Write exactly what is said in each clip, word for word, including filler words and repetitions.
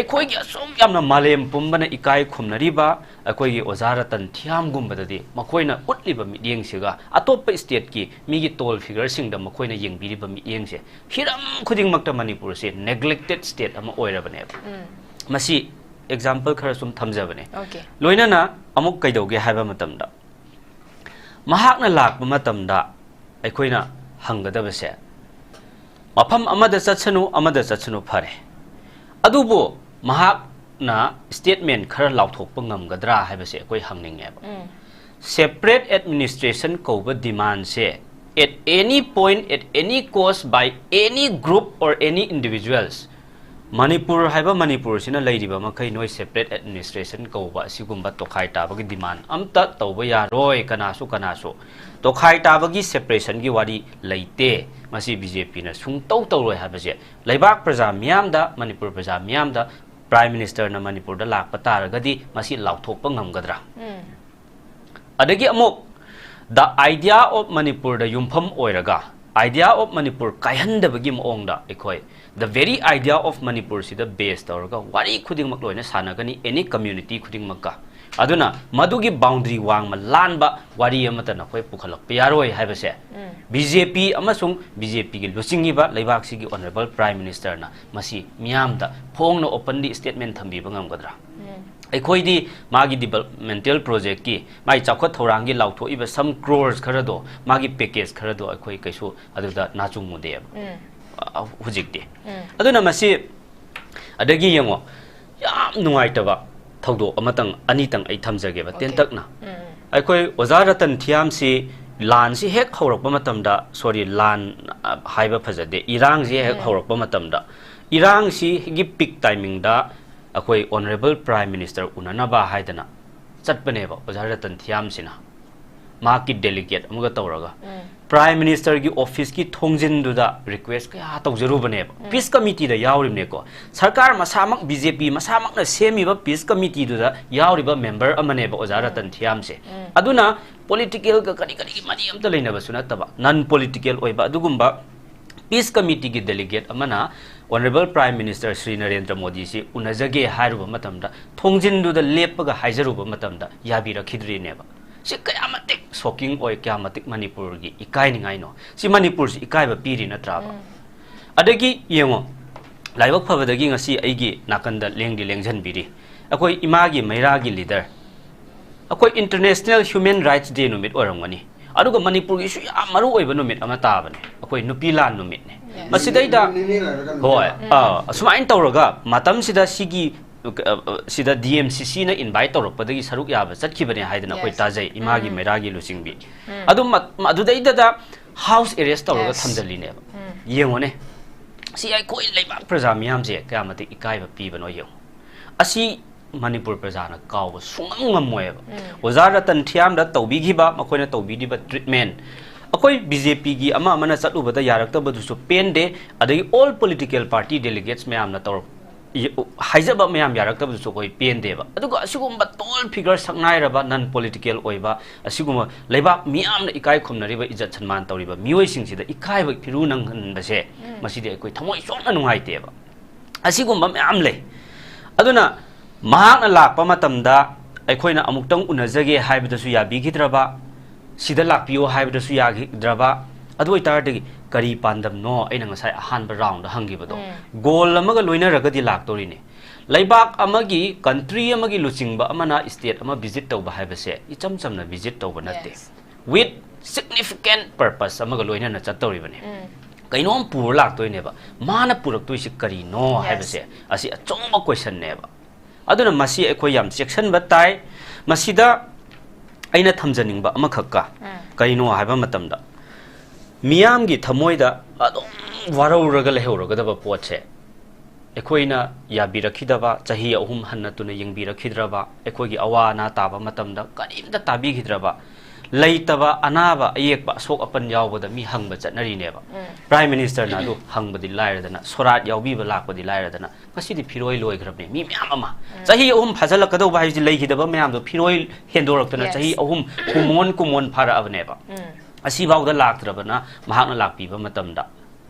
ꯑꯩꯈꯣꯏꯒꯤ ꯑꯁꯨꯛ ꯌꯥꯝꯅ ꯃꯥꯂꯦꯝ ꯄꯨꯝꯕꯅ ꯏꯀꯥꯏ ꯈꯨꯝꯅꯔꯤꯕ ꯑꯩꯈꯣꯏꯒꯤ ꯑꯣꯖꯥ ꯔꯇꯟ ꯊꯤꯌꯥꯝꯒꯨꯝꯕꯗꯗꯤ ꯃꯈꯣꯏꯅ ꯎꯠꯂꯤꯕ ꯃꯤꯠꯌꯦꯡꯁꯤꯒ ꯑꯇꯣꯞꯄ stateꯀꯤ ꯃꯤꯒꯤ tall figureꯁꯤꯡꯗ ꯃꯈꯣꯏꯅ ꯌꯦꯡꯕꯤꯔꯤꯕ ꯃꯤꯠꯌꯦꯡꯁꯦ ꯍꯤꯔꯝ ꯈꯨꯗꯤꯡꯃꯛꯇ ꯃꯅꯤꯄꯨꯔꯁꯦ neglected state ꯑꯃ ꯑꯣꯏꯔꯕꯅꯦꯕ꯫ ꯎꯝ꯫ ꯃꯁꯤ example ꯈꯔ ꯁꯨꯝ ꯊꯝꯖꯕꯅꯦ꯫ Okay꯫ ꯂꯣꯏꯅꯅ ꯑꯃꯨꯛ ꯀꯩꯗꯧꯒꯦ ꯍꯥꯏꯕ ꯃꯇꯝꯗ, ꯃꯍꯥꯛꯅ ꯂꯥꯛꯄ ꯃꯇꯝꯗ ꯑꯩꯈꯣꯏꯅ ꯍꯪꯒꯗꯕꯁꯦ, ꯃꯐꯝ ꯑꯃꯗ ꯆꯠꯁꯅꯨ, ꯑꯃꯗ ꯆꯠꯁꯅꯨ, ꯐꯔꯦ, ꯑꯗꯨꯕꯨ ꯃꯍꯥꯛꯅ statement ꯈꯔ ꯂꯥꯎꯊꯣꯛꯄ ꯉꯝꯒꯗ꯭ꯔꯥ ꯍꯥꯏꯕꯁꯦ ꯑꯩꯈꯣꯏ ꯍꯪꯅꯤꯡꯉꯦꯕ꯫ ꯎꯝ꯫ Separate administration ꯀꯧꯕ demandꯁꯦ at any point, at any cost, by any group or any individuals, Manipur ꯍꯥꯏꯕ ꯃꯅꯤꯄꯨꯔꯁꯤꯅ ꯂꯩꯔꯤꯕ ꯃꯈꯩ ꯅꯣꯏ separate administration ꯀꯧꯕ ꯑꯁꯤꯒꯨꯝꯕ ꯇꯣꯈꯥꯏ ꯇꯥꯕꯒꯤ demand ꯑꯝꯇ ꯇꯧꯕ ꯌꯥꯔꯣꯏ꯫ ꯀꯅꯥꯁꯨ ꯀꯅꯥꯁꯨ ꯇꯣꯈꯥꯏ ꯇꯥꯕꯒꯤ separationꯒꯤ ꯋꯥꯔꯤ ꯂꯩꯇꯦ꯫ ꯃꯁꯤ BJPꯅ ꯁꯨꯡꯇꯧ ꯇꯧꯔꯣꯏ ꯍꯥꯏꯕꯁꯦ ꯂꯩꯕꯥꯛ ꯄ꯭ꯔꯖꯥ ꯃꯤꯌꯥꯝꯗ, ꯃꯅꯤꯄꯨꯔ ꯄ꯭ꯔꯖꯥ ꯃꯤꯌꯥꯝꯗ Prime Ministerꯅ ꯃꯅꯤꯄꯨꯔꯗ ꯂꯥꯛꯄ ꯇꯥꯔꯒꯗꯤ ꯃꯁꯤ ꯂꯥꯎꯊꯣꯛꯄ ꯉꯝꯒꯗ꯭ꯔꯥ? ꯎꯝ꯫ ꯑꯗꯒꯤ ꯑꯃꯨꯛ the idea of ꯃꯅꯤꯄꯨꯔꯗ ꯌꯨꯝꯐꯝ ꯑꯣꯏꯔꯒ, idea of ꯃꯅꯤꯄꯨꯔ ꯀꯥꯏꯍꯟꯗꯕꯒꯤ ꯃꯑꯣꯡꯗ ꯑꯩꯈꯣꯏ the very idea of ꯃꯅꯤꯄꯨꯔꯁꯤꯗ base ꯇꯧꯔꯒ ꯋꯥꯔꯤ ꯈꯨꯗꯤꯡꯃꯛ ꯂꯣꯏꯅ ꯁꯥꯟꯅꯒꯅꯤ, any community ꯈꯨꯗꯤꯡꯃꯛꯀ꯫ ꯑꯗꯨꯅ ꯃꯗꯨꯒꯤ boundary ꯋꯥꯡꯃ ꯂꯥꯟꯕ ꯋꯥꯔꯤ ꯑꯃꯠꯇ ꯅꯈꯣꯏ ꯄꯨꯈꯠꯂꯛꯄ ꯌꯥꯔꯣꯏ ꯍꯥꯏꯕꯁꯦ ꯎꯝ꯫ BJP ꯑꯃꯁꯨꯡ BJPꯒꯤ ꯂꯨꯆꯤꯡꯉꯤꯕ ꯂꯩꯕꯥꯛꯁꯤꯒꯤ Honourable Prime Ministerꯅ ꯃꯁꯤ ꯃꯤꯌꯥꯝꯗ ꯐꯣꯡꯅ openly statement ꯊꯝꯕꯤꯕ ꯉꯝꯒꯗ꯭ꯔꯥ? ꯎꯝ꯫ ꯑꯩꯈꯣꯏꯗꯤ ꯃꯥꯒꯤ developmental projectꯀꯤ, ꯃꯥꯒꯤ ꯆꯥꯎꯈꯠ ꯊꯧꯔꯥꯡꯒꯤ ꯂꯥꯎꯊꯣꯛꯏꯕ some crores ꯈꯔꯗꯣ, ꯃꯥꯒꯤ package ꯈꯔꯗꯣ ꯑꯩꯈꯣꯏ ꯀꯩꯁꯨ ꯑꯗꯨꯗ ꯅꯥꯆꯨꯡꯉꯨꯗꯦꯕ꯫ ꯎꯝ꯫ ꯑ, ꯍꯧꯖꯤꯛꯇꯤ꯫ ꯎꯝ꯫ ꯑꯗꯨꯅ ꯃꯁꯤ, ꯑꯗꯒꯤ ꯌꯦꯡꯉꯣ, ꯌꯥꯝ ꯅꯨꯡꯉꯥꯏꯇꯕ ꯊꯧꯗꯣꯛ ꯑꯃꯇꯪ, ꯑꯅꯤꯇꯪ ꯑꯩ ꯊꯝꯖꯒꯦꯕ, Okay꯫ ꯇꯦꯟꯇꯛꯅ꯫ ꯎꯝ, ꯎꯝ꯫ ꯑꯩꯈꯣꯏ ꯑꯣꯖꯥ ꯔꯇꯟ ꯊꯤꯌꯥꯝꯁꯤ ꯂꯥꯟꯁꯤ ꯍꯦꯛ ꯍꯧꯔꯛꯄ ꯃꯇꯝꯗ, sorry, ꯂꯥꯟ, ꯑ, ꯍꯥꯏꯕ ꯐꯖꯗꯦ, ꯏꯔꯥꯡꯁꯤ ꯍꯦꯛ ꯎꯝ꯫ ꯍꯧꯔꯛꯄ ꯃꯇꯝꯗ, ꯏꯔꯥꯡꯁꯤꯒꯤ peak timingꯗ ꯑꯩꯈꯣꯏ Honourable Prime Minister ꯎꯅꯅꯕ ꯍꯥꯏꯗꯅ ꯆꯠꯄꯅꯦꯕ ꯑꯣꯖꯥ ꯔꯇꯟ ꯊꯤꯌꯥꯝꯁꯤꯅ, ꯃꯍꯥꯛꯀꯤ delegate ꯑꯃꯒ ꯇꯧꯔꯒ꯫ ꯎꯝ꯫ Prime Ministerꯒꯤ officeꯀꯤ ꯊꯣꯡꯖꯤꯟꯗꯨꯗ request ꯀꯌꯥ ꯇꯧꯖꯔꯨꯕꯅꯦꯕ꯫ ꯎꯝ꯫ Peace Committeeꯗ ꯌꯥꯎꯔꯤꯕꯅꯦꯀꯣ꯫ ꯁꯔꯀꯥꯔ ꯃꯁꯥꯃꯛ, BJP ꯃꯁꯥꯃꯛꯅ ꯁꯦꯝꯃꯤꯕ Peace Committeeꯗꯨꯗ ꯌꯥꯎꯔꯤꯕ member ꯑꯃꯅꯦꯕ ꯑꯣꯖꯥ ꯎꯝ꯫ ꯔꯇꯟ ꯊꯤꯌꯥꯝꯁꯦ꯫ ꯎꯝ꯫ ꯑꯗꯨꯅ politicalꯒ ꯀꯔꯤ ꯀꯔꯤꯒꯤ ꯃꯔꯤ ꯑꯝꯇ ꯂꯩꯅꯕꯁꯨ ꯅꯠꯇꯕ, non political ꯑꯣꯏꯕ ꯑꯗꯨꯒꯨꯝꯕ Peace Committeeꯒꯤ delegate ꯑꯃꯅ Honourable Prime Minister Shri Narendra ꯃꯣꯗꯤꯁꯤ ꯎꯅꯖꯒꯦ ꯍꯥꯏꯔꯨꯕ ꯃꯇꯝꯗ, ꯊꯣꯡꯖꯤꯟꯗꯨꯗ ꯂꯦꯞꯄꯒ ꯍꯥꯏꯖꯔꯨꯕ ꯃꯇꯝꯗ ꯌꯥꯕꯤꯔꯛꯈꯤꯗ꯭ꯔꯤꯅꯦꯕ꯫ ꯁꯤ ꯀꯌꯥ ꯃꯇꯤꯛ shocking ꯑꯣꯏ, ꯀꯌꯥ ꯃꯇꯤꯛ ꯃꯅꯤꯄꯨꯔꯒꯤ ꯏꯀꯥꯏꯅꯤꯡꯉꯥꯏꯅꯣ꯫ ꯁꯤ ꯃꯅꯤꯄꯨꯔꯁꯤ ꯏꯀꯥꯏꯕ ꯄꯤꯔꯤ ꯅꯠꯇ꯭ꯔꯥꯕ? ꯑꯗꯒꯤ ꯌꯦꯡꯉꯣ, ꯂꯥꯏꯕꯛ ꯐꯕꯗꯒꯤ ꯉꯁꯤ ꯑꯩꯒꯤ ꯅꯥꯀꯟꯗ ꯂꯦꯡꯗꯤ ꯂꯦꯡꯖꯟꯕꯤꯔꯤ꯫ ꯑꯩꯈꯣꯏ ꯏꯃꯥꯒꯤ ꯃꯩꯔꯥꯒꯤ leader, ꯑꯩꯈꯣꯏ International Human Rights Day ꯅꯨꯃꯤꯠ ꯑꯣꯏꯔꯝꯒꯅꯤ, ꯑꯗꯨꯒ ꯃꯅꯤꯄꯨꯔꯒꯤꯁꯨ ꯌꯥꯝ ꯃꯔꯨ ꯑꯣꯏꯕ ꯅꯨꯃꯤꯠ ꯑꯃ ꯇꯥꯕꯅꯦ, ꯑꯩꯈꯣꯏ ꯅꯨꯄꯤ ꯂꯥꯟ ꯅꯨꯃꯤꯠꯅꯦ꯫ ꯃꯁꯤꯗꯩꯗ, ꯍꯣꯏ, ꯑꯥ, ꯑꯁꯨꯃꯥꯏꯅ ꯇꯧꯔꯒ ꯃꯇꯝꯁꯤꯗ ꯁꯤꯒꯤ, ꯑ, ꯑ, ꯁꯤꯗ D M C C ꯅ invite ꯇꯧꯔꯛꯄꯗꯒꯤ ꯁꯔꯨꯛ ꯌꯥꯕ ꯆꯠꯈꯤꯕꯅꯦ ꯍꯥꯏꯗꯅ ꯑꯩꯈꯣꯏ ꯇꯥꯖꯩ, ꯏꯃꯥꯒꯤ ꯃꯩꯔꯥꯒꯤ ꯂꯨꯆꯤꯡꯕꯤ꯫ ꯑꯗꯨ ꯃ-, ꯃ-, ꯑꯗꯨꯗꯩꯗꯗ house arrest ꯇꯧꯔꯒ ꯊꯝꯖꯤꯜꯂꯤꯅꯦꯕ꯫ ꯌꯦꯡꯉꯣꯅꯦ, ꯁꯤ ꯑꯩꯈꯣꯏ ꯂꯩꯕꯥꯛ ꯄ꯭ꯔꯖꯥ ꯃꯤꯌꯥꯝꯁꯦ ꯀꯌꯥ ꯃꯇꯤꯛ ꯏꯀꯥꯏꯕ ꯄꯤꯕꯅꯣ ꯌꯦꯡꯉꯣ꯫ ꯑꯁꯤ ꯃꯅꯤꯄꯨꯔ ꯄ꯭ꯔꯖꯥꯅ ꯀꯥꯎꯕ ꯁꯨꯡꯉꯝ ꯉꯝꯃꯣꯏꯕ꯫ ꯑꯣꯖꯥ ꯔꯇꯟ ꯊꯤꯌꯥꯝꯗ ꯇꯧꯕꯤꯈꯤꯕ, ꯃꯈꯣꯏꯅ ꯇꯧꯕꯤꯔꯤꯕ treatment, ꯑꯩꯈꯣꯏ B J P ꯒꯤ ꯑꯃ ꯑꯃꯅ ꯆꯠꯂꯨꯕꯗ ꯌꯥꯔꯛꯇꯕꯗꯨꯁꯨ ꯄꯦꯟꯗꯦ, ꯑꯗꯒꯤ all political party delegates ꯃꯌꯥꯝꯅ ꯇꯧꯔꯛ-, ꯏ-, ꯎ-, ꯍꯥꯏꯖꯕ ꯃꯌꯥꯝ ꯌꯥꯔꯛꯇꯕꯗꯨꯁꯨ ꯑꯩꯈꯣꯏ ꯄꯦꯟꯗꯦꯕ꯫ ꯑꯗꯨꯒ ꯑꯁꯤꯒꯨꯝꯕ tall figure, ꯁꯛꯅꯥꯏꯔꯕ, non political ꯑꯣꯏꯕ, ꯑꯁꯤꯒꯨꯝꯕ ꯂꯩꯕꯥꯛ ꯃꯤꯌꯥꯝꯅ ꯏꯀꯥꯏ ꯈꯨꯝꯅꯔꯤꯕ, ꯏꯖꯠ ꯁꯟꯃꯥꯟ ꯇꯧꯔꯤꯕ ꯃꯤꯑꯣꯏꯁꯤꯡꯁꯤꯗ ꯏꯀꯥꯏꯕ ꯐꯤꯔꯨ ꯅꯪꯍꯟꯕꯁꯦ, ꯃꯁꯤꯗꯤ ꯑꯩꯈꯣꯏ ꯊꯃꯣꯏ ꯁꯣꯛꯅ ꯅꯨꯡꯉꯥꯏꯇꯦꯕ꯫ ꯑꯁꯤꯒꯨꯝꯕ ꯃꯌꯥꯝ ꯂꯩ꯫ ꯑꯗꯨꯅ ꯃꯍꯥꯛꯅ ꯂꯥꯛꯄ ꯃꯇꯝꯗ ꯑꯩꯈꯣꯏꯅ ꯑꯃꯨꯛꯇꯪ ꯎꯅꯖꯒꯦ ꯍꯥꯏꯕꯗꯁꯨ ꯌꯥꯕꯤꯈꯤꯗ꯭ꯔꯕ, ꯁꯤꯗ ꯂꯥꯛꯄꯤꯌꯣ ꯍꯥꯏꯕꯗꯁꯨ ꯌꯥꯈꯤꯗ꯭ꯔꯕ, ꯑꯗꯨ ꯑꯣꯏꯇꯥꯔꯗꯤ ꯀꯔꯤ ꯄꯥꯟꯗꯝꯅꯣ? ꯑꯩꯅ ꯉꯁꯥꯏ ꯑꯍꯥꯟꯕ round ꯗ ꯍꯪꯈꯤꯕꯗꯣ, goal ꯑꯃꯒ ꯂꯣꯏꯅꯔꯒꯗꯤ ꯂꯥꯛꯇꯧꯔꯤꯅꯦ꯫ ꯂꯩꯕꯥꯛ ꯑꯃꯒꯤ, country ꯑꯃꯒꯤ ꯂꯨꯆꯤꯡꯕ ꯑꯃꯅ state ꯑꯃ visit ꯇꯧꯕ ꯍꯥꯏꯕꯁꯦ ꯏꯆꯝ ꯆꯝꯅ visit ꯇꯧꯕ ꯅꯠꯇꯦ꯫ With significant purpose ꯑꯃꯒ ꯂꯣꯏꯅꯅ ꯆꯠꯇꯧꯔꯤꯕꯅꯦ꯫ ꯀꯩꯅꯣꯝ ꯄꯨꯔ ꯂꯥꯛꯇꯣꯏꯅꯦꯕ꯫ ꯃꯥꯅ ꯄꯨꯔꯛꯇꯣꯏꯁꯤ ꯀꯔꯤꯅꯣ ꯍꯥꯏꯕꯁꯦ, ꯑꯁꯤ ꯑꯆꯧꯕ question ꯅꯦꯕ꯫ ꯑꯗꯨꯅ ꯃꯁꯤ ꯑꯩꯈꯣꯏ ꯌꯥꯝ ꯆꯦꯛꯁꯤꯟꯕ ꯇꯥꯏ꯫ ꯃꯁꯤꯗ ꯑꯩꯅ ꯊꯝꯖꯅꯤꯡꯕ ꯑꯃꯈꯛꯀ, ꯀꯩꯅꯣ ꯍꯥꯏꯕ ꯃꯇꯝꯗ, ꯃꯤꯌꯥꯝꯒꯤ ꯊꯃꯣꯏꯗ ꯑꯗꯨꯝ ꯋꯥꯔꯧꯔꯒ ꯂꯩꯍꯧꯔꯒꯗꯕ ꯄꯣꯠꯁꯦ, ꯑꯩꯈꯣꯏꯅ ꯌꯥꯕꯤꯔꯛꯈꯤꯗꯕ, ꯆꯍꯤ ꯑꯍꯨꯝ ꯍꯟꯅ ꯇꯨꯅ ꯌꯦꯡꯕꯤꯔꯛꯈꯤꯗ꯭ꯔꯕ, ꯑꯩꯈꯣꯏꯒꯤ ꯑꯋꯥ ꯑꯅꯥ ꯇꯥꯕ ꯃꯇꯝꯗ ꯀꯔꯤꯝꯇ ꯇꯥꯕꯤꯈꯤꯗ꯭ꯔꯕ, ꯂꯩꯇꯕ, ꯑꯅꯥꯕ, ꯑꯌꯦꯛꯄ, ꯑꯁꯣꯛ ꯑꯄꯟ ꯌꯥꯎꯕꯗ ꯃꯤ ꯍꯪꯕ ꯆꯠꯅꯔꯤꯅꯦꯕ꯫ Prime Minister ꯅ ꯑꯗꯨ ꯍꯪꯕꯗꯤ ꯂꯥꯏꯔꯗꯅ, ꯁꯣꯔꯥꯠ ꯌꯥꯎꯕꯤꯕ ꯂꯥꯛꯄꯗꯤ ꯂꯥꯏꯔꯗꯅ, ꯉꯁꯤꯗꯤ ꯐꯤꯔꯣꯏ ꯂꯣꯏꯈ꯭ꯔꯕꯅꯦ ꯃꯤ ꯃꯌꯥꯝ ꯑꯃ꯫ ꯆꯍꯤ ꯑꯍꯨꯝ ꯐꯥꯖꯤꯜꯂꯛꯀꯗꯧꯕ ꯍꯥꯏꯁꯤ ꯂꯩꯈꯤꯗꯕ ꯃꯌꯥꯝꯗꯣ ꯐꯤꯔꯣꯏ ꯍꯦꯟꯗꯣꯔꯛꯇꯅ ꯆꯍꯤ ꯑꯍꯨꯝ ꯀꯨꯃꯣꯟ ꯀꯨꯃꯣꯟ ꯐꯥꯔꯛꯑꯕꯅꯦꯕ꯫ ꯑꯁꯤꯐꯥꯎꯗ ꯂꯥꯛꯇ꯭ꯔꯕꯅ ꯃꯍꯥꯛꯅ ꯂꯥꯛꯄꯤꯕ ꯃꯇꯝꯗ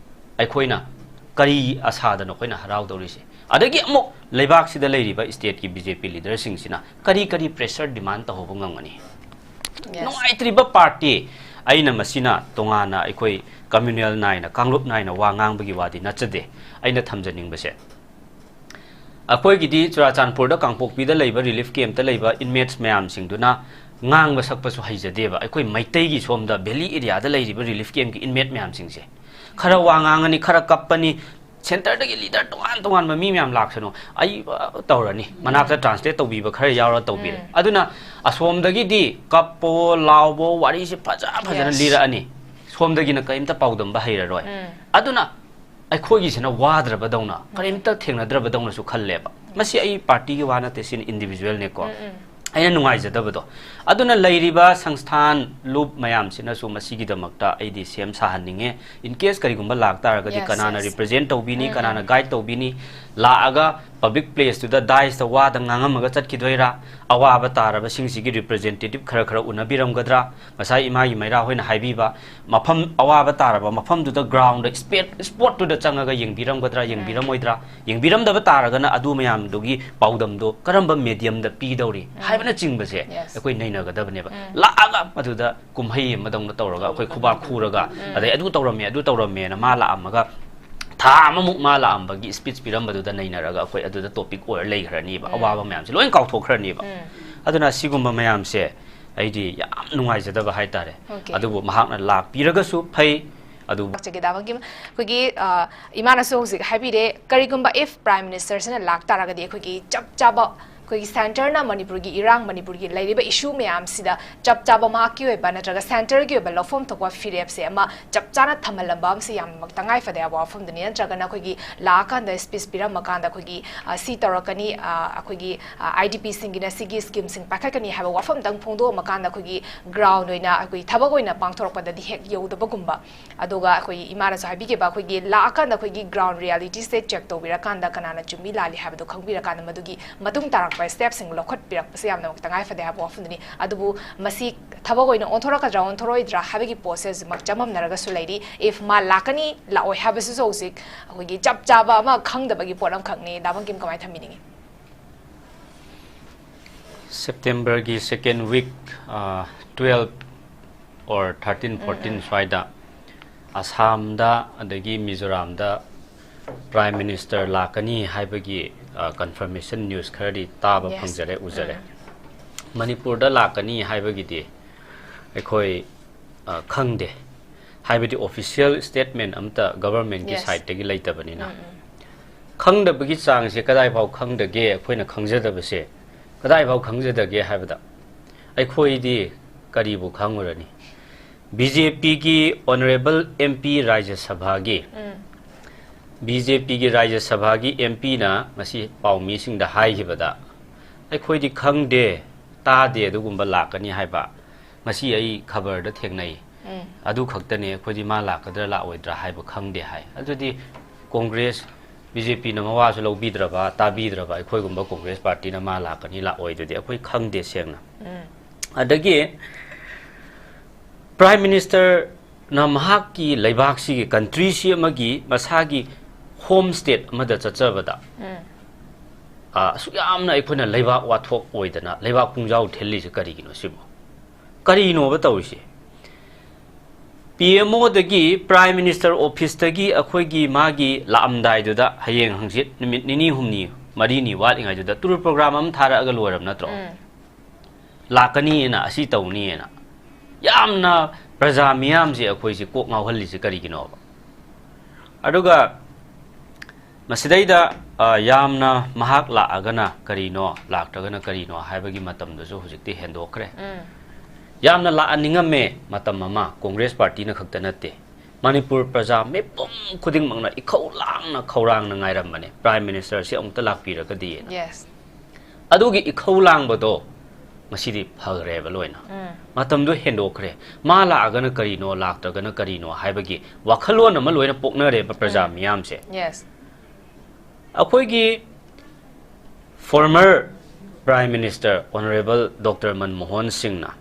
ꯑꯩꯈꯣꯏꯅ ꯀꯔꯤ ꯑꯁꯥꯗꯅꯣ ꯑꯩꯈꯣꯏꯅ ꯍꯔꯥꯎꯗꯧꯔꯤꯁꯦ? ꯑꯗꯒꯤ ꯑꯃꯨꯛ ꯂꯩꯕꯥꯛꯁꯤꯗ ꯂꯩꯔꯤꯕ stateꯀꯤ BJP leaderꯁꯤꯡꯁꯤꯅ ꯀꯔꯤ ꯀꯔꯤ pressure demand ꯇꯧꯍꯧꯕ ꯉꯝꯒꯅꯤ? Yes. ꯅꯨꯡꯉꯥꯏꯇ꯭ꯔꯤꯕ party, ꯑꯩꯅ ꯃꯁꯤꯅ ꯇꯣꯉꯥꯟꯅ ꯑꯩꯈꯣꯏ communal ꯅꯥꯏꯅ, ꯀꯥꯡꯂꯨꯞ ꯅꯥꯏꯅ ꯋꯥ ꯉꯥꯡꯕꯒꯤ ꯋꯥꯗꯤ ꯅꯠꯆꯗꯦ꯫ ꯑꯩꯅ ꯊꯝꯖꯅꯤꯡꯕꯁꯦ, ꯑꯩꯈꯣꯏꯒꯤꯗꯤ ꯆꯨꯔꯥꯆꯥꯟꯄꯨꯔꯗ, ꯀꯥꯡꯄꯣꯛꯄꯤꯗ ꯂꯩꯕ relief campꯇ ꯂꯩꯕ inmates ꯃꯌꯥꯝꯁꯤꯡꯗꯨꯅ ꯉꯥꯡꯕ ꯁꯛꯄꯁꯨ ꯍꯩꯖꯗꯦꯕ꯫ ꯑꯩꯈꯣꯏ ꯃꯩꯇꯩꯒꯤ ꯁꯣꯝꯗ valley areaꯗ ꯂꯩꯔꯤꯕ relief campꯀꯤ inmate ꯃꯌꯥꯝꯁꯤꯡꯁꯦ, ꯈꯔ ꯋꯥ ꯉꯥꯡꯉꯅꯤ, ꯈꯔ ꯀꯞꯄꯅꯤ, centreꯗꯒꯤ leader ꯇꯣꯉꯥꯟ ꯇꯣꯉꯥꯟꯕ ꯃꯤ ꯃꯌꯥꯝ ꯂꯥꯛꯁꯅꯨ, ꯑꯩ, ꯑ, ꯇꯧꯔꯅꯤ, ꯃꯅꯥꯛꯇ translate ꯇꯧꯕꯤꯕ ꯈꯔ ꯌꯥꯎꯔ ꯇꯧꯕꯤꯔꯦ꯫ ꯎꯝ꯫ ꯑꯗꯨꯅ ꯑꯁꯣꯝꯗꯒꯤꯗꯤ ꯀꯞꯄꯣ, ꯂꯥꯎꯕꯣ, ꯋꯥꯔꯤꯁꯦ ꯐꯖ ꯐꯖꯅ Yes. ꯂꯤꯔꯛꯑꯅꯤ, ꯁꯣꯝꯗꯒꯤꯅ ꯀꯔꯤꯝꯇ ꯄꯥꯎꯗꯝꯕ ꯍꯩꯔꯔꯣꯏ꯫ ꯎꯝ꯫ ꯑꯗꯨꯅ ꯑꯩꯈꯣꯏꯒꯤꯁꯤꯅ ꯋꯥꯗ꯭ꯔꯕꯗꯧꯅ, ꯎꯝ꯫ ꯀꯔꯤꯝꯇ ꯊꯦꯡꯅꯗ꯭ꯔꯕꯗꯧꯅꯁꯨ ꯈꯜꯂꯦꯕ꯫ ꯃꯁꯤ ꯑꯩ partyꯒꯤ ꯋꯥ ꯅꯠꯇꯦ, ꯁꯤꯅ individualꯅꯦꯀꯣ꯫ ꯎꯝ, ꯎꯝ꯫ ꯑꯩꯅ ꯅꯨꯡꯉꯥꯏꯖꯗꯕꯗꯣ꯫ ꯑꯗꯨꯅ ꯂꯩꯔꯤꯕ ꯁꯪꯁꯊꯥꯟ, ꯂꯨꯞ ꯃꯌꯥꯝꯁꯤꯅꯁꯨ ꯃꯁꯤꯒꯤꯗꯃꯛꯇ ꯑꯩꯗꯤ ꯁꯦꯝ ꯁꯥꯍꯟꯅꯤꯡꯉꯦ꯫ In case ꯀꯔꯤꯒꯨꯝꯕ ꯂꯥꯛꯇꯥꯔꯒꯗꯤ, Yes, ꯀꯅꯥꯅ yes. represent ꯇꯧꯕꯤꯅꯤ, ꯎꯝ, ꯀꯅꯥꯅ ꯎꯝ꯫ guide ꯇꯧꯕꯤꯅꯤ? ꯂꯥꯛꯑꯒ public placeꯇꯨꯗ, daisꯇ ꯋꯥꯗ ꯉꯥꯡꯉꯝꯃꯒ ꯆꯠꯈꯤꯗꯣꯏꯔꯥ? ꯑꯋꯥꯕ ꯇꯥꯔꯕꯁꯤꯡꯁꯤꯒꯤ representative ꯈꯔ ꯈꯔ ꯎꯅꯕꯤꯔꯝꯒꯗ꯭ꯔꯥ? ꯉꯁꯥꯏ ꯏꯃꯥꯒꯤ ꯃꯩꯔꯥ ꯍꯣꯏꯅ ꯍꯥꯏꯕꯤꯕ, ꯃꯐꯝ ꯑꯋꯥꯕ ꯇꯥꯔꯕ ꯃꯐꯝꯗꯨꯗ, groundꯗ, spot-, spotꯇꯨꯗ ꯆꯪꯉꯒ ꯌꯦꯡꯕꯤꯔꯝꯒꯗ꯭ꯔꯥ, ꯎꯝ꯫ ꯌꯦꯡꯕꯤꯔꯝꯃꯣꯏꯗ꯭ꯔꯥ? ꯌꯦꯡꯕꯤꯔꯝꯗꯕ ꯇꯥꯔꯒꯅ ꯑꯗꯨ ꯃꯌꯥꯝꯗꯨꯒꯤ ꯄꯥꯎꯗꯝꯗꯣ ꯀꯔꯝꯕ mediumꯗ ꯄꯤꯗꯧꯔꯤ ꯎꯝ꯫ ꯍꯥꯏꯕꯅꯆꯤꯡꯕꯁꯦ Yes. ꯑꯩꯈꯣꯏ ꯅꯩꯅꯒꯗꯕꯅꯦꯕ꯫ ꯎꯝ꯫ ꯂꯥꯛꯑꯒ ꯃꯗꯨꯗ ꯀꯨꯝꯍꯩ ꯑꯃꯗꯧꯅ ꯇꯧꯔꯒ ꯑꯩꯈꯣꯏ ꯈꯨꯕꯥꯛ ꯈꯨꯔꯒ, ꯎꯝ꯫ ꯑꯗꯩ ꯑꯗꯨ ꯇꯧꯔꯝꯃꯦ, ꯑꯗꯨ ꯇꯧꯔꯝꯃꯦꯅ ꯃꯥ ꯂꯥꯛꯑꯝꯃꯒ, ꯊꯥ ꯑꯃꯃꯨꯛ ꯃꯥ ꯂꯥꯛꯑꯝꯕꯒꯤ speech ꯄꯤꯔꯝꯕꯗꯨꯗ ꯅꯩꯅꯔꯒ ꯑꯩꯈꯣꯏ ꯑꯗꯨꯗ topic ꯑꯣꯏꯔ ꯂꯩꯈ꯭ꯔꯅꯤꯕ, ꯎꯝ꯫ ꯑꯋꯥꯕ ꯃꯌꯥꯝꯁꯦ ꯂꯣꯏ ꯀꯥꯎꯊꯣꯛꯈ꯭ꯔꯅꯤꯕ꯫ ꯎꯝ꯫ ꯑꯗꯨꯅ ꯁꯤꯒꯨꯝꯕ ꯃꯌꯥꯝꯁꯦ ꯑꯩꯗꯤ ꯌꯥꯝ ꯅꯨꯡꯉꯥꯏꯖꯗꯕ ꯍꯥꯏꯇꯥꯔꯦ꯫ Okay. ꯑꯗꯨꯕꯨ ꯃꯍꯥꯛꯅ ꯂꯥꯛꯄꯤꯔꯒꯁꯨ ꯐꯩ, ꯑꯗꯨꯕꯨ ꯆꯒꯦꯗꯥꯕꯒꯤ ꯑꯩꯈꯣꯏꯒꯤ, ꯑ, ꯏꯃꯥꯅꯁꯨ ꯍꯧꯖꯤꯛ ꯍꯥꯏꯕꯤꯔꯦ, ꯀꯔꯤꯒꯨꯝꯕ if Prime Ministerꯁꯤꯅ ꯂꯥꯛꯇꯥꯔꯒꯗꯤ ꯑꯩꯈꯣꯏꯒꯤ ꯆꯞ ꯆꯥꯕ ꯑꯩꯈꯣꯏꯒꯤ centreꯅ ꯃꯅꯤꯄꯨꯔꯒꯤ ꯏꯔꯥꯡ, ꯃꯅꯤꯄꯨꯔꯒꯤ ꯂꯩꯔꯤꯕ issue ꯃꯌꯥꯝꯁꯤꯗ ꯆꯞ ꯆꯥꯕ ꯃꯍꯥꯛꯀꯤ ꯑꯣꯏꯕ ꯅꯠꯇ꯭ꯔꯒ centreꯒꯤ ꯑꯣꯏꯕ ꯂꯧꯐꯝ ꯊꯣꯛꯄ ꯐꯤꯔꯦꯞꯁꯦ ꯑꯃ ꯆꯞ ꯆꯥꯅ ꯊꯝꯍꯜꯂꯝꯕ ꯑꯃꯁꯦ ꯌꯥꯝꯅꯃꯛ ꯇꯉꯥꯏ ꯐꯗꯦ ꯍꯥꯏꯕ ꯋꯥꯐꯝꯗꯨꯅꯤ꯫ ꯅꯠꯇ꯭ꯔꯒꯅ ꯑꯩꯈꯣꯏꯒꯤ ꯂꯥꯛꯑꯀꯥꯟꯗ speech ꯄꯤꯔꯝꯃꯀꯥꯟꯗ ꯑꯩꯈꯣꯏꯒꯤ, ꯑ, ꯁꯤ ꯇꯧꯔꯛꯀꯅꯤ, ꯑ, ꯑꯩꯈꯣꯏꯒꯤ, ꯑ, IDPꯁꯤꯡꯒꯤꯅ ꯁꯤꯒꯤ schemeꯁꯤꯡ ꯄꯥꯏꯈꯠꯀꯅꯤ ꯍꯥꯏꯕ ꯋꯥꯐꯝꯗꯪ ꯐꯣꯡꯗꯣꯛꯑꯝꯃꯀꯥꯟꯗ ꯑꯩꯈꯣꯏꯒꯤ ground ꯑꯣꯏꯅ ꯑꯩꯈꯣꯏ ꯊꯕꯛ ꯑꯣꯏꯅ ꯄꯥꯡꯊꯣꯔꯛꯄꯗꯗꯤ ꯍꯦꯛ ꯌꯧꯗꯕꯒꯨꯝꯕ꯫ ꯑꯗꯨꯒ ꯑꯩꯈꯣꯏꯒꯤ ꯏꯃꯥꯅꯁꯨ ꯍꯥꯏꯕꯤꯈꯤꯕ ꯑꯩꯈꯣꯏꯒꯤ ꯂꯥꯛꯑꯀꯥꯟꯗ ꯑꯩꯈꯣꯏꯒꯤ ground realityꯁꯦ check ꯇꯧꯕꯤꯔꯀꯥꯟꯗ ꯀꯅꯥꯅ ꯆꯨꯝꯃꯤ ꯂꯥꯜꯂꯤ ꯍꯥꯏꯕꯗꯣ ꯈꯪꯕꯤꯔꯀꯥꯟꯗ ꯃꯗꯨꯒꯤ ꯃꯇꯨꯡ ꯇꯥꯔꯛꯄ ꯁ꯭ꯇꯦꯞꯁꯤꯡ ꯂꯧꯈꯠꯄꯤꯔꯛꯄꯁꯦ ꯌꯥꯝꯅꯃꯛ ꯇꯉꯥꯏ ꯐꯗꯦ ꯍꯥꯏꯕ ꯋꯥꯐꯝꯗꯨꯅꯤ꯫ ꯑꯗꯨꯕꯨ ꯃꯁꯤ ꯊꯕꯛ ꯑꯣꯏꯅ ꯑꯣꯟꯊꯣꯔꯛꯀꯗ꯭ꯔꯥ ꯑꯣꯟꯊꯣꯔꯛꯑꯣꯏꯗ꯭ꯔꯥ ꯍꯥꯏꯕꯒꯤ ꯄꯣꯠꯁꯦ ꯍꯧꯖꯤꯛꯃꯛ ꯆꯃꯝꯅꯔꯒꯁꯨ ꯂꯩꯔꯤ꯫ If ꯃꯥ ꯂꯥꯛꯀꯅꯤ ꯂꯥꯛꯑꯣꯏ ꯍꯥꯏꯕꯁꯤꯁꯨ ꯍꯧꯖꯤꯛ ꯑꯩꯈꯣꯏꯒꯤ ꯆꯞ ꯆꯥꯕ ꯑꯃ ꯈꯪꯗꯕꯒꯤ ꯄꯣꯠ ꯑꯃꯈꯛꯅꯤ꯫ ꯗꯥ ꯕꯪꯀꯤꯝ ꯀꯃꯥꯏꯅ ꯊꯝꯕꯤꯅꯤꯡꯉꯤ? ꯁꯦꯞꯇꯦꯝꯕꯔꯒꯤ second week, twelve or thirteen fourteen ꯁ꯭ꯋꯥꯏꯗ ꯑꯁꯥꯝꯗ ꯑꯗꯒꯤ ꯃꯤꯖꯣꯔꯥꯝꯗ ꯄ꯭ꯔꯥꯏꯝ ꯃꯤꯅꯤꯁꯇꯔ ꯂꯥꯛꯀꯅꯤ ꯍꯥꯏꯕꯒꯤ ꯀꯟꯐꯔꯃꯦꯁꯟ ꯅ꯭ꯌꯨꯁ ꯈꯔꯗꯤ ꯇꯥꯕ Yes. ꯐꯪꯖꯔꯦ, ꯎꯖꯔꯦ꯫ ꯃꯅꯤꯄꯨꯔꯗ ꯂꯥꯛꯀꯅꯤ ꯍꯥꯏꯕꯒꯤꯗꯤ ꯑꯩꯈꯣꯏ ꯑ, ꯈꯪꯗꯦ꯫ ꯍꯥꯏꯕꯗꯤ ꯑꯣꯐꯤꯁꯤꯌꯦꯜ ꯁ꯭ꯇꯦꯠꯃꯦꯟ ꯑꯃꯇ ꯒꯚꯔꯟꯃꯦꯟꯠꯀꯤ Yes. ꯁꯥꯏꯠꯇꯒꯤ ꯂꯩꯇꯕꯅꯤꯅ꯫ ꯈꯪꯗꯕꯒꯤ ꯆꯥꯡꯁꯦ ꯀꯗꯥꯏꯐꯥꯎ ꯈꯪꯗꯒꯦ, ꯑꯩꯈꯣꯏꯅ ꯈꯪꯖꯗꯕꯁꯦ ꯀꯗꯥꯏꯐꯥꯎ ꯈꯪꯖꯗꯒꯦ ꯍꯥꯏꯕꯗ, ꯑꯩꯈꯣꯏꯗꯤ ꯀꯔꯤꯕꯨ ꯈꯪꯉꯨꯔꯅꯤ? ꯕꯤ ꯖꯦ ꯄꯤꯒꯤ ꯑꯣꯅꯔꯦꯕꯜ ꯑꯦꯝ ꯄꯤ ꯔꯥꯖ꯭ꯌ ꯁꯚꯥꯒꯤ, ꯕꯤ ꯖꯦ ꯄꯤꯒꯤ ꯔꯥꯖ꯭ꯌ ꯁꯚꯥꯒꯤ ꯑꯦꯝ ꯄꯤꯅ ꯉꯁꯤ ꯄꯥꯎꯃꯤꯁꯤꯡꯗ ꯍꯥꯏꯈꯤꯕꯗ, ꯑꯩꯈꯣꯏꯗꯤ ꯈꯪꯗꯦ, ꯇꯥꯗꯦ ꯑꯗꯨꯒꯨꯝꯕ ꯂꯥꯛꯀꯅꯤ ꯍꯥꯏꯕ꯫ ꯉꯁꯤ ꯑꯩ ꯈꯕꯔꯗ ꯊꯦꯡꯅꯩ꯫ ꯑꯗꯨ ꯈꯛꯇꯅꯦ, ꯑꯩꯈꯣꯏꯗꯤ ꯃꯥ ꯂꯥꯛꯀꯗ꯭ꯔꯥ ꯂꯥꯛꯑꯣꯏꯗ꯭ꯔꯥ ꯍꯥꯏꯕ ꯈꯪꯗꯦ ꯍꯥꯏ꯫ ꯑꯗꯨꯗꯤ ꯀꯣꯡꯒ꯭ꯔꯦꯁ, ꯕꯤ ꯖꯦ ꯄꯤꯅ ꯃꯋꯥꯁꯨ ꯂꯧꯕꯤꯗ꯭ꯔꯕ, ꯇꯥꯕꯤꯗ꯭ꯔꯕ, ꯑꯩꯈꯣꯏꯒꯨꯝꯕ ꯀꯣꯡꯒ꯭ꯔꯦꯁ ꯄꯥꯔꯇꯤꯅ ꯃꯥ ꯂꯥꯛꯀꯅꯤ ꯂꯥꯛꯑꯣꯏꯗꯨꯗꯤ ꯑꯩꯈꯣꯏ ꯈꯪꯗꯦ ꯁꯦꯡꯅ꯫ ꯑꯗꯒꯤ ꯄ꯭ꯔꯥꯏꯝ ꯃꯤꯅꯤꯁꯇꯔꯅ ꯃꯍꯥꯛꯀꯤ ꯂꯩꯕꯥꯛꯁꯤꯒꯤ, ꯀꯟꯇ꯭ꯔꯤꯁꯤ ꯑꯃꯒꯤ ꯃꯁꯥꯒꯤ ꯍꯣꯝ ꯁ꯭ꯇꯦꯠ ꯑꯃꯗ ꯆꯠꯆꯕꯗ, ꯑ, ꯑꯁꯨꯛ ꯌꯥꯝꯅ ꯑꯩꯈꯣꯏꯅ ꯂꯩꯕꯥꯛ ꯋꯥꯊꯣꯛ ꯑꯣꯏꯗꯅ ꯂꯩꯕꯥꯛ ꯄꯨꯡꯖꯥꯎ ꯊꯤꯜꯂꯤꯁꯦ ꯀꯔꯤꯒꯤꯅꯣ ꯁꯤꯕꯨ? ꯀꯔꯤꯅꯣꯕ ꯇꯧꯔꯤꯁꯦ? ꯄꯤ ꯑꯦꯝ ꯑꯣꯗꯒꯤ, ꯄ꯭ꯔꯥꯏꯝ ꯃꯤꯅꯤꯁꯇꯔ ꯑꯣꯐꯤꯁꯇꯒꯤ ꯑꯩꯈꯣꯏꯒꯤ ꯃꯥꯒꯤ ꯂꯥꯛꯑꯝꯗꯥꯏꯗꯨꯗ, ꯍꯌꯦꯡ ꯍꯪꯆꯤꯠ ꯅꯨꯃꯤꯠ ꯅꯤꯅꯤ ꯍꯨꯝꯅꯤ ꯃꯔꯤꯅꯤ ꯋꯥꯠꯂꯤꯉꯩꯗꯨꯗ ꯇꯨꯔ ꯄ꯭ꯔꯣꯒ꯭ꯔꯥꯝ ꯑꯃ ꯊꯥꯔꯛꯑꯒ ꯂꯣꯏꯔꯕ ꯅꯠꯇ꯭ꯔꯣ? ꯂꯥꯛꯀꯅꯤꯅ, ꯑꯁꯤ ꯇꯧꯅꯤꯅ꯫ ꯌꯥꯝꯅ ꯄ꯭ꯔꯖꯥ ꯃꯤꯌꯥꯝꯁꯦ ꯑꯩꯈꯣꯏꯁꯦ ꯀꯣꯛ ꯉꯥꯎꯍꯜꯂꯤꯁꯦ ꯀꯔꯤꯒꯤꯅꯣꯕ? ꯑꯗꯨꯒ ꯃꯁꯤꯗꯩꯗ, ꯑ, ꯌꯥꯝꯅ ꯃꯍꯥꯛ ꯂꯥꯛꯑꯒꯅ ꯀꯔꯤꯅꯣ, ꯂꯥꯛꯇ꯭ꯔꯒꯅ ꯀꯔꯤꯅꯣ ꯍꯥꯏꯕꯒꯤ ꯃꯇꯝꯗꯨꯁꯨ ꯍꯧꯖꯤꯛꯇꯤ ꯍꯦꯟꯗꯣꯛꯈ꯭ꯔꯦ꯫ ꯌꯥꯝꯅ ꯂꯥꯛꯍꯟꯅꯤꯡꯉꯝꯃꯦ ꯃꯇꯝ ꯑꯃ, ꯀꯣꯡꯒ꯭ꯔꯦꯁ ꯄꯥꯔꯇꯤꯅ ꯈꯛꯇ ꯅꯠꯇꯦ, ꯃꯅꯤꯄꯨꯔ ꯄ꯭ꯔꯖꯥ ꯃꯤꯄꯨꯝ ꯈꯨꯗꯤꯡꯃꯛꯅ ꯏꯈꯧ ꯂꯥꯡꯅ ꯈꯧꯔꯥꯡꯅ ꯉꯥꯏꯔꯝꯕꯅꯦ, ꯄ꯭ꯔꯥꯏꯝ ꯃꯤꯅꯤꯁꯇꯔꯁꯤ ꯑꯃꯨꯛꯇ ꯂꯥꯛꯄꯤꯔꯒꯗꯤꯅ꯫ Yes. ꯑꯗꯨꯒꯤ ꯏꯈꯧ ꯂꯥꯡꯕꯗꯣ ꯉꯁꯤꯗꯤ ꯐꯈ꯭ꯔꯦꯕ ꯂꯣꯏꯅ꯫ ꯃꯇꯝꯗꯣ ꯍꯦꯟꯗꯣꯛꯈ꯭ꯔꯦ꯫ ꯃꯥ ꯂꯥꯛꯑꯒꯅ ꯀꯔꯤꯅꯣ, ꯂꯥꯛꯇ꯭ꯔꯒꯅ ꯀꯔꯤꯅꯣ ꯍꯥꯏꯕꯒꯤ ꯋꯥꯈꯜꯂꯣꯟ ꯑꯃ ꯂꯣꯏꯅ ꯄꯣꯛꯅꯔꯦꯕ ꯄ꯭ꯔꯖꯥ ꯃꯤꯌꯥꯝꯁꯦ꯫ Yes. ꯑꯩꯈꯣꯏꯒꯤ former Prime Minister Honorable Doctor Manmohan ꯁꯤꯡꯅ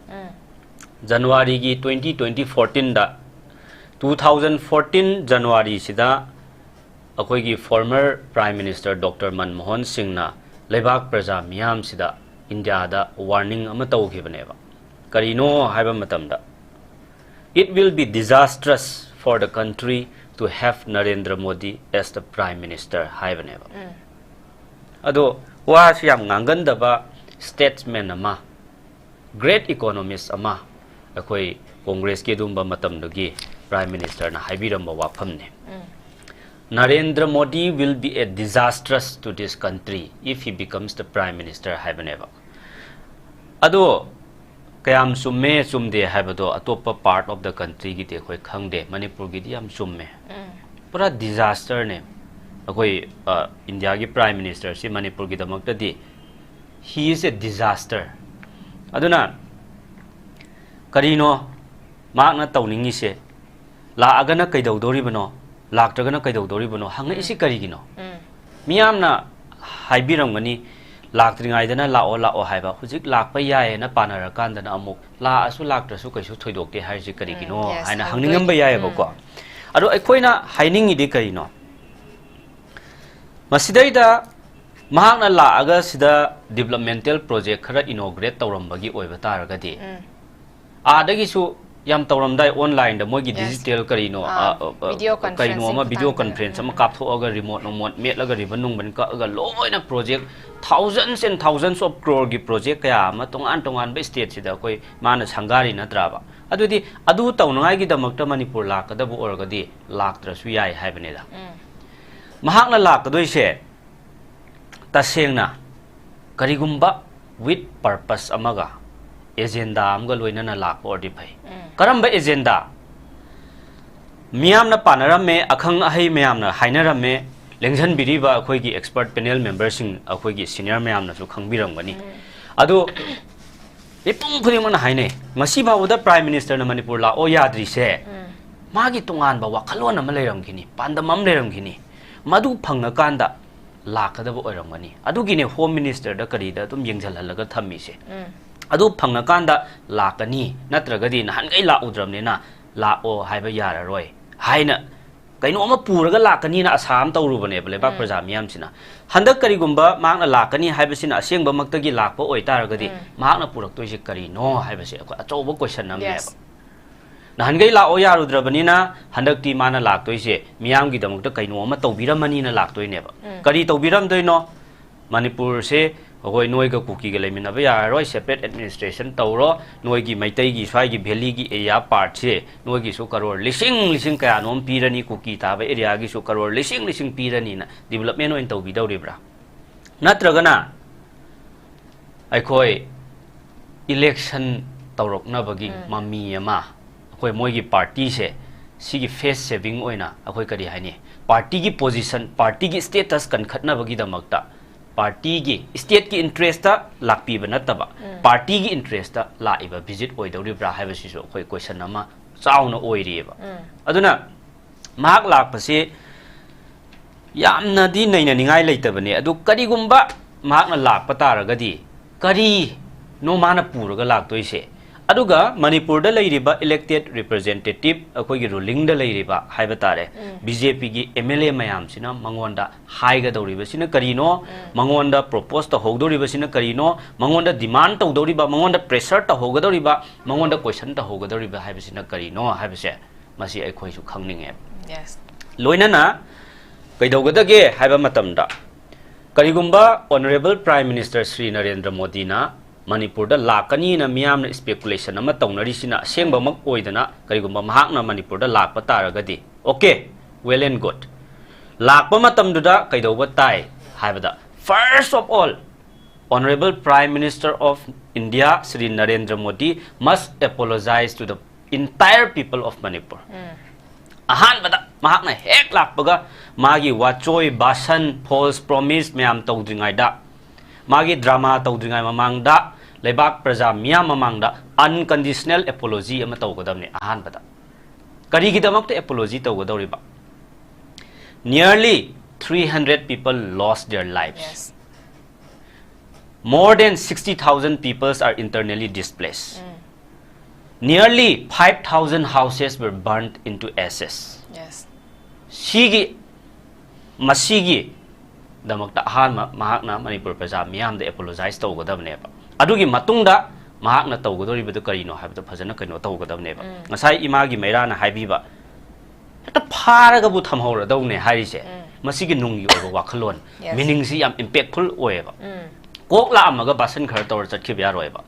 ꯖꯅꯋꯥꯔꯤꯒꯤ twenty twenty fourteenꯗ, two thousand fourteen ꯖꯅꯋꯥꯔꯤꯁꯤꯗ ꯑꯩꯈꯣꯏꯒꯤ former Prime Minister Doctor Manmohan ꯁꯤꯡꯅ ꯂꯩꯕꯥꯛ ꯄ꯭ꯔꯖꯥ ꯃꯤꯌꯥꯝꯁꯤꯗ, ꯏꯟꯗꯤꯌꯥꯗ warning ꯑꯃ ꯇꯧꯈꯤꯕꯅꯦꯕ꯫ ꯀꯔꯤꯅꯣ ꯍꯥꯏꯕ ꯃꯇꯝꯗ, "It will be disastrous for the country to have Narendra Modi as the Prime Minister" ꯍꯥꯏꯕꯅꯦꯕ꯫ ꯑꯗꯣ ꯋꯥꯁꯨ ꯌꯥꯝ ꯉꯥꯡꯒꯟꯗꯕ statesman ꯑꯃ, great economist ꯑꯃ, ꯑꯩꯈꯣꯏ ꯀꯣꯡꯒ꯭ꯔꯦꯁꯀꯤ ꯑꯗꯨꯝꯕ ꯃꯇꯝꯗꯨꯒꯤ Prime Ministerꯅ ꯍꯥꯏꯕꯤꯔꯝꯕ ꯋꯥꯐꯝꯅꯦ꯫ "Narendra Modi will be a disastrous to this country if he becomes the Prime Minister" ꯍꯥꯏꯕꯅꯦꯕ꯫ ꯑꯗꯣ ꯀꯌꯥꯝ ꯆꯨꯝꯃꯦ ꯆꯨꯝꯗꯦ ꯍꯥꯏꯕꯗꯣ ꯑꯇꯣꯞꯄ part of the countryꯒꯤꯗꯤ ꯑꯩꯈꯣꯏ ꯈꯪꯗꯦ, ꯃꯅꯤꯄꯨꯔꯒꯤꯗꯤ ꯌꯥꯝ ꯆꯨꯝꯃꯦ꯫ ꯄꯨꯔꯥ disasterꯅꯦ꯫ ꯑꯩꯈꯣꯏ, ꯑ, ꯏꯟꯗꯤꯌꯥꯒꯤ Prime Ministerꯁꯤ ꯃꯅꯤꯄꯨꯔꯒꯤꯗꯃꯛꯇꯗꯤ he is a disaster꯫ ꯑꯗꯨꯅ ꯀꯔꯤꯅꯣ ꯃꯍꯥꯛꯅ ꯇꯧꯅꯤꯡꯉꯤꯁꯦ? ꯂꯥꯛꯑꯒꯅ ꯀꯩꯗꯧꯗꯣꯔꯤꯕꯅꯣ, ꯂꯥꯛꯇ꯭ꯔꯒꯅ ꯀꯩꯗꯧꯗꯣꯔꯤꯕꯅꯣ ꯍꯪꯉꯛꯏꯁꯤ ꯀꯔꯤꯒꯤꯅꯣ? ꯃꯤꯌꯥꯝꯅ ꯍꯥꯏꯕꯤꯔꯝꯒꯅꯤ, "ꯂꯥꯛꯇ꯭ꯔꯤꯉꯩꯗꯅ ꯂꯥꯛꯑꯣ, ꯂꯥꯛꯑꯣ" ꯍꯥꯏꯕ, ꯍꯧꯖꯤꯛ ꯂꯥꯛꯄ ꯌꯥꯏꯌꯦꯅ ꯄꯥꯅꯔꯀꯥꯟꯗꯅ ꯑꯃꯨꯛ ꯂꯥꯛꯑꯁꯨ ꯂꯥꯛꯇ꯭ꯔꯁꯨ ꯀꯩꯁꯨ ꯊꯣꯏꯗꯣꯛꯇꯦ ꯍꯥꯏꯔꯤꯁꯦ ꯀꯔꯤꯒꯤꯅꯣ ꯎꯝ, yes, ꯍꯥꯏꯅ ꯍꯪꯕꯗꯤ꯫ ꯍꯪꯅꯤꯡꯉꯝꯕ ꯌꯥꯏꯌꯦꯕꯀꯣ꯫ ꯎꯝ꯫ ꯑꯗꯣ ꯑꯩꯈꯣꯏꯅ ꯍꯥꯏꯅꯤꯡꯉꯤꯗꯤ ꯀꯔꯤꯅꯣ? ꯃꯁꯤꯗꯩꯗ ꯃꯍꯥꯛꯅ ꯂꯥꯛꯑꯒ ꯁꯤꯗ developmental project ꯈꯔ inaugurate ꯇꯧꯔꯝꯕꯒꯤ ꯑꯣꯏꯕ ꯇꯥꯔꯒꯗꯤ, ꯎꯝ꯫ ꯑꯥꯗꯒꯤꯁꯨ ꯌꯥꯝ ꯇꯧꯔꯝꯗꯥꯏ, onlineꯗ ꯃꯣꯏꯒꯤ Yes. digital ꯀꯔꯤꯅꯣ, ꯑꯥ, ꯑ, ꯑ, video ꯀꯩꯅꯣ conference ꯑꯃ, video ꯇꯧꯕ ꯀꯥꯟꯗ꯫ Conference ꯑꯃ ꯎꯝ꯫ ꯀꯥꯞꯊꯣꯛꯑꯒ remote ꯅꯨꯡꯃꯣꯠ ꯃꯦꯠꯂꯒ ribbon ꯅꯨꯡꯕꯟ ꯀꯛꯑꯒ ꯂꯣꯏꯅ project thousands and thousands of crore ꯒꯤ project ꯀꯌꯥ ꯑꯃ ꯇꯣꯉꯥꯟ ꯇꯣꯉꯥꯟꯕ stateꯁꯤꯗ ꯑꯩꯈꯣꯏ ꯃꯥꯅ ꯁꯪꯒꯥꯔꯤ ꯅꯠꯇ꯭ꯔꯥꯕ? ꯑꯗꯨꯗꯤ ꯑꯗꯨ ꯇꯧꯅꯉꯥꯏꯒꯤꯗꯃꯛꯇ ꯃꯅꯤꯄꯨꯔ ꯂꯥꯛꯀꯗꯕ ꯑꯣꯏꯔꯒꯗꯤ ꯂꯥꯛꯇ꯭ꯔꯁꯨ ꯌꯥꯏ ꯍꯥꯏꯕꯅꯤꯗ꯫ ꯎꯝ꯫ ꯃꯍꯥꯛꯅ ꯂꯥꯛꯀꯗꯣꯏꯁꯦ ꯇꯁꯦꯡꯅ ꯀꯔꯤꯒꯨꯝꯕ with purpose ꯑꯃꯒ, agenda ꯑꯃꯒ ꯂꯣꯏꯅꯅ ꯂꯥꯛꯄ ꯑꯣꯏꯔꯗꯤ ꯐꯩ꯫ ꯎꯝ꯫ ꯀꯔꯝꯕ agenda? ꯃꯤꯌꯥꯝꯅ ꯄꯥꯅꯔꯝꯃꯦ, ꯑꯈꯪ ꯑꯍꯩ ꯃꯌꯥꯝꯅ ꯍꯥꯏꯅꯔꯝꯃꯦ, ꯂꯦꯡꯁꯤꯟꯕꯤꯔꯤꯕ ꯑꯩꯈꯣꯏꯒꯤ expert panel memberꯁꯤꯡ, ꯑꯩꯈꯣꯏꯒꯤ senior ꯃꯌꯥꯝꯅꯁꯨ ꯈꯪꯕꯤꯔꯝꯒꯅꯤ꯫ ꯎꯝ꯫ ꯑꯗꯣ ꯃꯤꯄꯨꯝ ꯈꯨꯗꯤꯡꯃꯛꯅ ꯍꯥꯏꯅꯩ, ꯉꯁꯤ ꯐꯥꯎꯕꯗ Prime Ministerꯅ ꯃꯅꯤꯄꯨꯔ ꯂꯥꯛꯑꯣ ꯌꯥꯗ꯭ꯔꯤꯁꯦ, ꯎꯝ꯫ ꯃꯥꯒꯤ ꯇꯣꯉꯥꯟꯕ ꯋꯥꯈꯜꯂꯣꯟ ꯑꯃ ꯂꯩꯔꯝꯈꯤꯅꯤ, ꯄꯥꯟꯗꯝ ꯑꯃ ꯂꯩꯔꯝꯈꯤꯅꯤ꯫ ꯃꯗꯨ ꯐꯪꯉꯀꯥꯟꯗ ꯂꯥꯛꯀꯗꯕ ꯑꯣꯏꯔꯝꯒꯅꯤ꯫ ꯑꯗꯨꯒꯤꯅꯦ Home Minister ꯗ ꯀꯔꯤꯗ ꯑꯗꯨꯝ ꯌꯦꯡꯁꯤꯜꯍꯜꯂꯒ ꯊꯝꯃꯤꯁꯦ꯫ ꯑꯗꯨ ꯐꯪꯉꯀꯥꯟꯗ ꯂꯥꯛꯀꯅꯤ, ꯅꯠꯇ꯭ꯔꯒꯗꯤ ꯅꯍꯥꯟꯈꯩ ꯂꯥꯛꯎꯗ꯭ꯔꯕꯅꯤꯅ ꯂꯥꯛꯑꯣ ꯍꯥꯏꯕ ꯌꯥꯔꯔꯣꯏ ꯍꯥꯏꯅ ꯀꯩꯅꯣꯝꯃ ꯄꯨꯔꯒ ꯂꯥꯛꯀꯅꯤꯅ ꯑꯁꯥ ꯑꯃ ꯇꯧꯔꯨꯕꯅꯦꯕ ꯂꯩꯕꯥꯛ ꯄ꯭ꯔꯖꯥ ꯃꯤꯌꯥꯝꯁꯤꯅ꯫ ꯍꯟꯗꯛ ꯀꯔꯤꯒꯨꯝꯕ ꯃꯍꯥꯛꯅ ꯂꯥꯛꯀꯅꯤ ꯍꯥꯏꯕꯁꯤꯅ ꯑꯁꯦꯡꯕꯃꯛꯇꯒꯤ ꯂꯥꯛꯄ ꯑꯣꯏꯇꯥꯔꯒꯗꯤ ꯃꯍꯥꯛꯅ ꯄꯨꯔꯛꯇꯣꯏꯁꯦ ꯀꯔꯤꯅꯣ ꯍꯥꯏꯕꯁꯦ ꯑꯩꯈꯣꯏ ꯑꯆꯧꯕ question ꯑꯃꯅꯦꯕ꯫ Yes. ꯅꯍꯥꯟꯈꯩ ꯂꯥꯛꯑꯣ ꯌꯥꯔꯨꯗ꯭ꯔꯕꯅꯤꯅ ꯍꯟꯗꯛꯇꯤ ꯃꯥꯅ ꯂꯥꯛꯇꯣꯏꯁꯦ ꯃꯤꯌꯥꯝꯒꯤꯗꯃꯛꯇ ꯀꯩꯅꯣ ꯑꯃ ꯇꯧꯕꯤꯔꯝꯃꯅꯤꯅ ꯂꯥꯛꯇꯣꯏꯅꯦꯕ꯫ ꯀꯔꯤ ꯇꯧꯕꯤꯔꯝꯗꯣꯏꯅꯣ? ꯃꯅꯤꯄꯨꯔꯁꯦ ꯑꯩꯈꯣꯏ ꯅꯣꯏꯒ ꯀꯨꯀꯤꯒ ꯂꯩꯃꯤꯟꯅꯕ ꯌꯥꯔꯔꯣꯏ, separate administration ꯇꯧꯔꯣ, ꯅꯣꯏꯒꯤ ꯃꯩꯇꯩꯒꯤ ꯁ꯭ꯋꯥꯏꯒꯤ valley ꯒꯤ area part ꯁꯦ ꯅꯣꯏꯒꯤꯁꯨ ꯀꯔꯣꯔ ꯂꯤꯁꯤꯡ ꯂꯤꯁꯤꯡ ꯀꯌꯥꯅꯣꯝ ꯄꯤꯔꯅꯤ, ꯀꯨꯀꯤ ꯇꯥꯕ area ꯒꯤꯁꯨ ꯀꯔꯣꯔ ꯂꯤꯁꯤꯡ ꯂꯤꯁꯤꯡ ꯄꯤꯔꯅꯤꯅ development ꯑꯣꯏꯅ ꯇꯧꯕꯤꯗꯧꯔꯤꯕ꯭ꯔꯥ? ꯅꯠꯇ꯭ꯔꯒꯅ ꯑꯩꯈꯣꯏ election ꯇꯧꯔꯛꯅꯕꯒꯤ ꯃꯃꯤ ꯑꯃ, ꯑꯩꯈꯣꯏ ꯃꯣꯏꯒꯤ party ꯁꯦ ꯁꯤꯒꯤ face saving ꯑꯣꯏꯅ ꯑꯩꯈꯣꯏ ꯀꯔꯤ ꯍꯥꯏꯅꯤ, party ꯒꯤ position, party ꯒꯤ status ꯀꯟꯈꯠꯅꯕꯒꯤꯗꯃꯛꯇ party ꯒꯤ state ꯀꯤ interest ꯇ ꯂꯥꯛꯄꯤꯕ ꯅꯠꯇꯕ party ꯒꯤ interest ꯇ ꯂꯥꯛꯏꯕ visit ꯑꯣꯏꯗꯧꯔꯤꯕ꯭ꯔꯥ ꯍꯥꯏꯕꯁꯤꯁꯨ ꯑꯩꯈꯣꯏ question ꯑꯃ ꯆꯥꯎꯅ ꯑꯣꯏꯔꯤꯑꯕ꯫ ꯑꯗꯨꯅ ꯃꯍꯥꯛ ꯂꯥꯛꯄꯁꯤ ꯌꯥꯝꯅꯗꯤ ꯅꯩꯅꯅꯤꯡꯉꯥꯏ ꯂꯩꯇꯕꯅꯤ꯫ ꯑꯗꯨ ꯀꯔꯤꯒꯨꯝꯕ ꯃꯍꯥꯛꯅ ꯂꯥꯛꯄ ꯇꯥꯔꯒꯗꯤ ꯀꯔꯤꯅꯣ ꯃꯥꯅ ꯄꯨꯔꯒ ꯂꯥꯛꯇꯣꯏꯁꯦ? ꯑꯗꯨꯒ ꯃꯅꯤꯄꯨꯔꯗ ꯂꯩꯔꯤꯕ elected representative, ꯑꯩꯈꯣꯏꯒꯤ ruling ꯗ ꯂꯩꯔꯤꯕ ꯍꯥꯏꯕ ꯇꯥꯔꯦ, ꯕꯤ ꯖꯦ ꯄꯤ ꯒꯤ ꯑꯦꯝ ꯑꯦꯜ ꯑꯦ ꯃꯌꯥꯝꯁꯤꯅ ꯃꯉꯣꯟꯗ ꯍꯥꯏꯒꯗꯧꯔꯤꯕꯁꯤꯅ ꯀꯔꯤꯅꯣ, ꯃꯉꯣꯟꯗ propose ꯇꯧꯍꯧꯗꯧꯔꯤꯕꯁꯤꯅ ꯀꯔꯤꯅꯣ, ꯃꯉꯣꯟꯗ demand ꯇꯧꯗꯧꯔꯤꯕ, ꯃꯉꯣꯟꯗ pressure ꯇꯧꯍꯧꯒꯗꯧꯔꯤꯕ, ꯃꯉꯣꯟꯗ question ꯇꯧꯍꯧꯒꯗꯧꯔꯤꯕ ꯍꯥꯏꯕꯁꯤꯅ ꯀꯔꯤꯅꯣ ꯍꯥꯏꯕꯁꯦ ꯃꯁꯤ ꯑꯩꯈꯣꯏꯁꯨ ꯈꯪꯅꯤꯡꯉꯦ꯫ Yes. ꯂꯣꯏꯅꯅ ꯀꯩꯗꯧꯒꯗꯒꯦ ꯍꯥꯏꯕ ꯃꯇꯝꯗ, ꯀꯔꯤꯒꯨꯝꯕ Honourable Prime Minister Shri Narendra ꯃꯣꯗꯤꯅ ꯃꯅꯤꯄꯨꯔꯗ ꯂꯥꯛꯀꯅꯤꯅ ꯃꯤꯌꯥꯝꯅ speculation ꯑꯃ ꯇꯧꯅꯔꯤꯁꯤꯅ ꯑꯁꯦꯡꯕꯃꯛ ꯑꯣꯏꯗꯅ ꯀꯔꯤꯒꯨꯝꯕ ꯃꯍꯥꯛꯅ ꯃꯅꯤꯄꯨꯔꯗ ꯂꯥꯛꯄ ꯇꯥꯔꯒꯗꯤ, okay, well and good꯫ ꯂꯥꯛꯄ ꯃꯇꯝꯗꯨꯗ ꯀꯩꯗꯧꯕ ꯇꯥꯏ ꯍꯥꯏꯕꯗ, first of all, Honourable Prime Minister of India Shri Narendra Modi must apologize to the entire people of Manipur꯫ ꯑꯍꯥꯟꯕꯗ ꯃꯍꯥꯛꯅ ꯍꯦꯛ ꯂꯥꯛꯄꯒ ꯃꯥꯒꯤ ꯋꯥꯆꯣꯏ ꯕꯥꯁꯟ, false promise ꯃꯌꯥꯝ ꯇꯧꯗ꯭ꯔꯤꯉꯩꯗ, ꯃꯥꯒꯤ drama ꯇꯧꯗ꯭ꯔꯤꯉꯩ ꯃꯃꯥꯡꯗ ꯂꯩꯕꯥꯛ ꯄ꯭ꯔꯖꯥ ꯃꯤꯌꯥꯝ ꯃꯃꯥꯡꯗ unconditional apology ꯑꯃ ꯇꯧꯒꯗꯕꯅꯤ꯫ ꯑꯍꯥꯟꯕꯗ ꯀꯔꯤꯒꯤꯗꯃꯛꯇ apology ꯇꯧꯒꯗꯧꯔꯤꯕ? Nearly three hundred people lost their lives. Yes. More than sixty thousand peoples are internally displaced. Nearly five thousand houses were burned into ashes. Yes. ꯁꯤꯒꯤ ꯃꯁꯤꯒꯤ ꯗꯃꯛꯇ ꯑꯍꯥꯟꯕ ꯃꯍꯥꯛꯅ ꯃꯅꯤꯄꯨꯔ ꯄ꯭ꯔꯖꯥ ꯃꯤꯌꯥꯝꯗ ꯑꯦꯄꯣꯂꯣꯖꯥꯏꯁ ꯇꯧꯒꯗꯕꯅꯦꯕ꯫ ꯑꯗꯨꯒꯤ ꯃꯇꯨꯡꯗ ꯃꯍꯥꯛꯅ ꯇꯧꯒꯗꯧꯔꯤꯕꯗꯨ ꯀꯔꯤꯅꯣ ꯍꯥꯏꯕꯗꯨ ꯐꯖꯅ ꯀꯩꯅꯣ ꯇꯧꯒꯗꯕꯅꯦꯕ꯫ ꯎꯝ꯫ ꯉꯁꯥꯏ ꯏꯃꯥꯒꯤ ꯃꯩꯔꯥꯅ ꯍꯥꯏꯕꯤꯕ, ꯍꯦꯛꯇ ꯐꯥꯔꯒꯕꯨ ꯊꯝꯍꯧꯔꯗꯧꯅꯦ ꯍꯥꯏꯔꯤꯁꯦ, ꯎꯝ꯫ ꯃꯁꯤꯒꯤ ꯅꯨꯡꯒꯤ ꯑꯣꯏꯕ ꯋꯥꯈꯜꯂꯣꯟ, Yes. ꯃꯤꯅꯤꯡꯁꯤ ꯌꯥꯝ ꯏꯝꯄꯦꯛꯐꯨꯜ ꯑꯣꯏꯌꯦꯕ꯫ ꯎꯝ꯫ ꯀꯣꯛ ꯂꯥꯛꯑꯝꯃꯒ ꯚꯥꯁꯟ ꯈꯔ ꯇꯧꯔ ꯆꯠꯈꯤꯕ ꯌꯥꯔꯣꯏꯕ꯫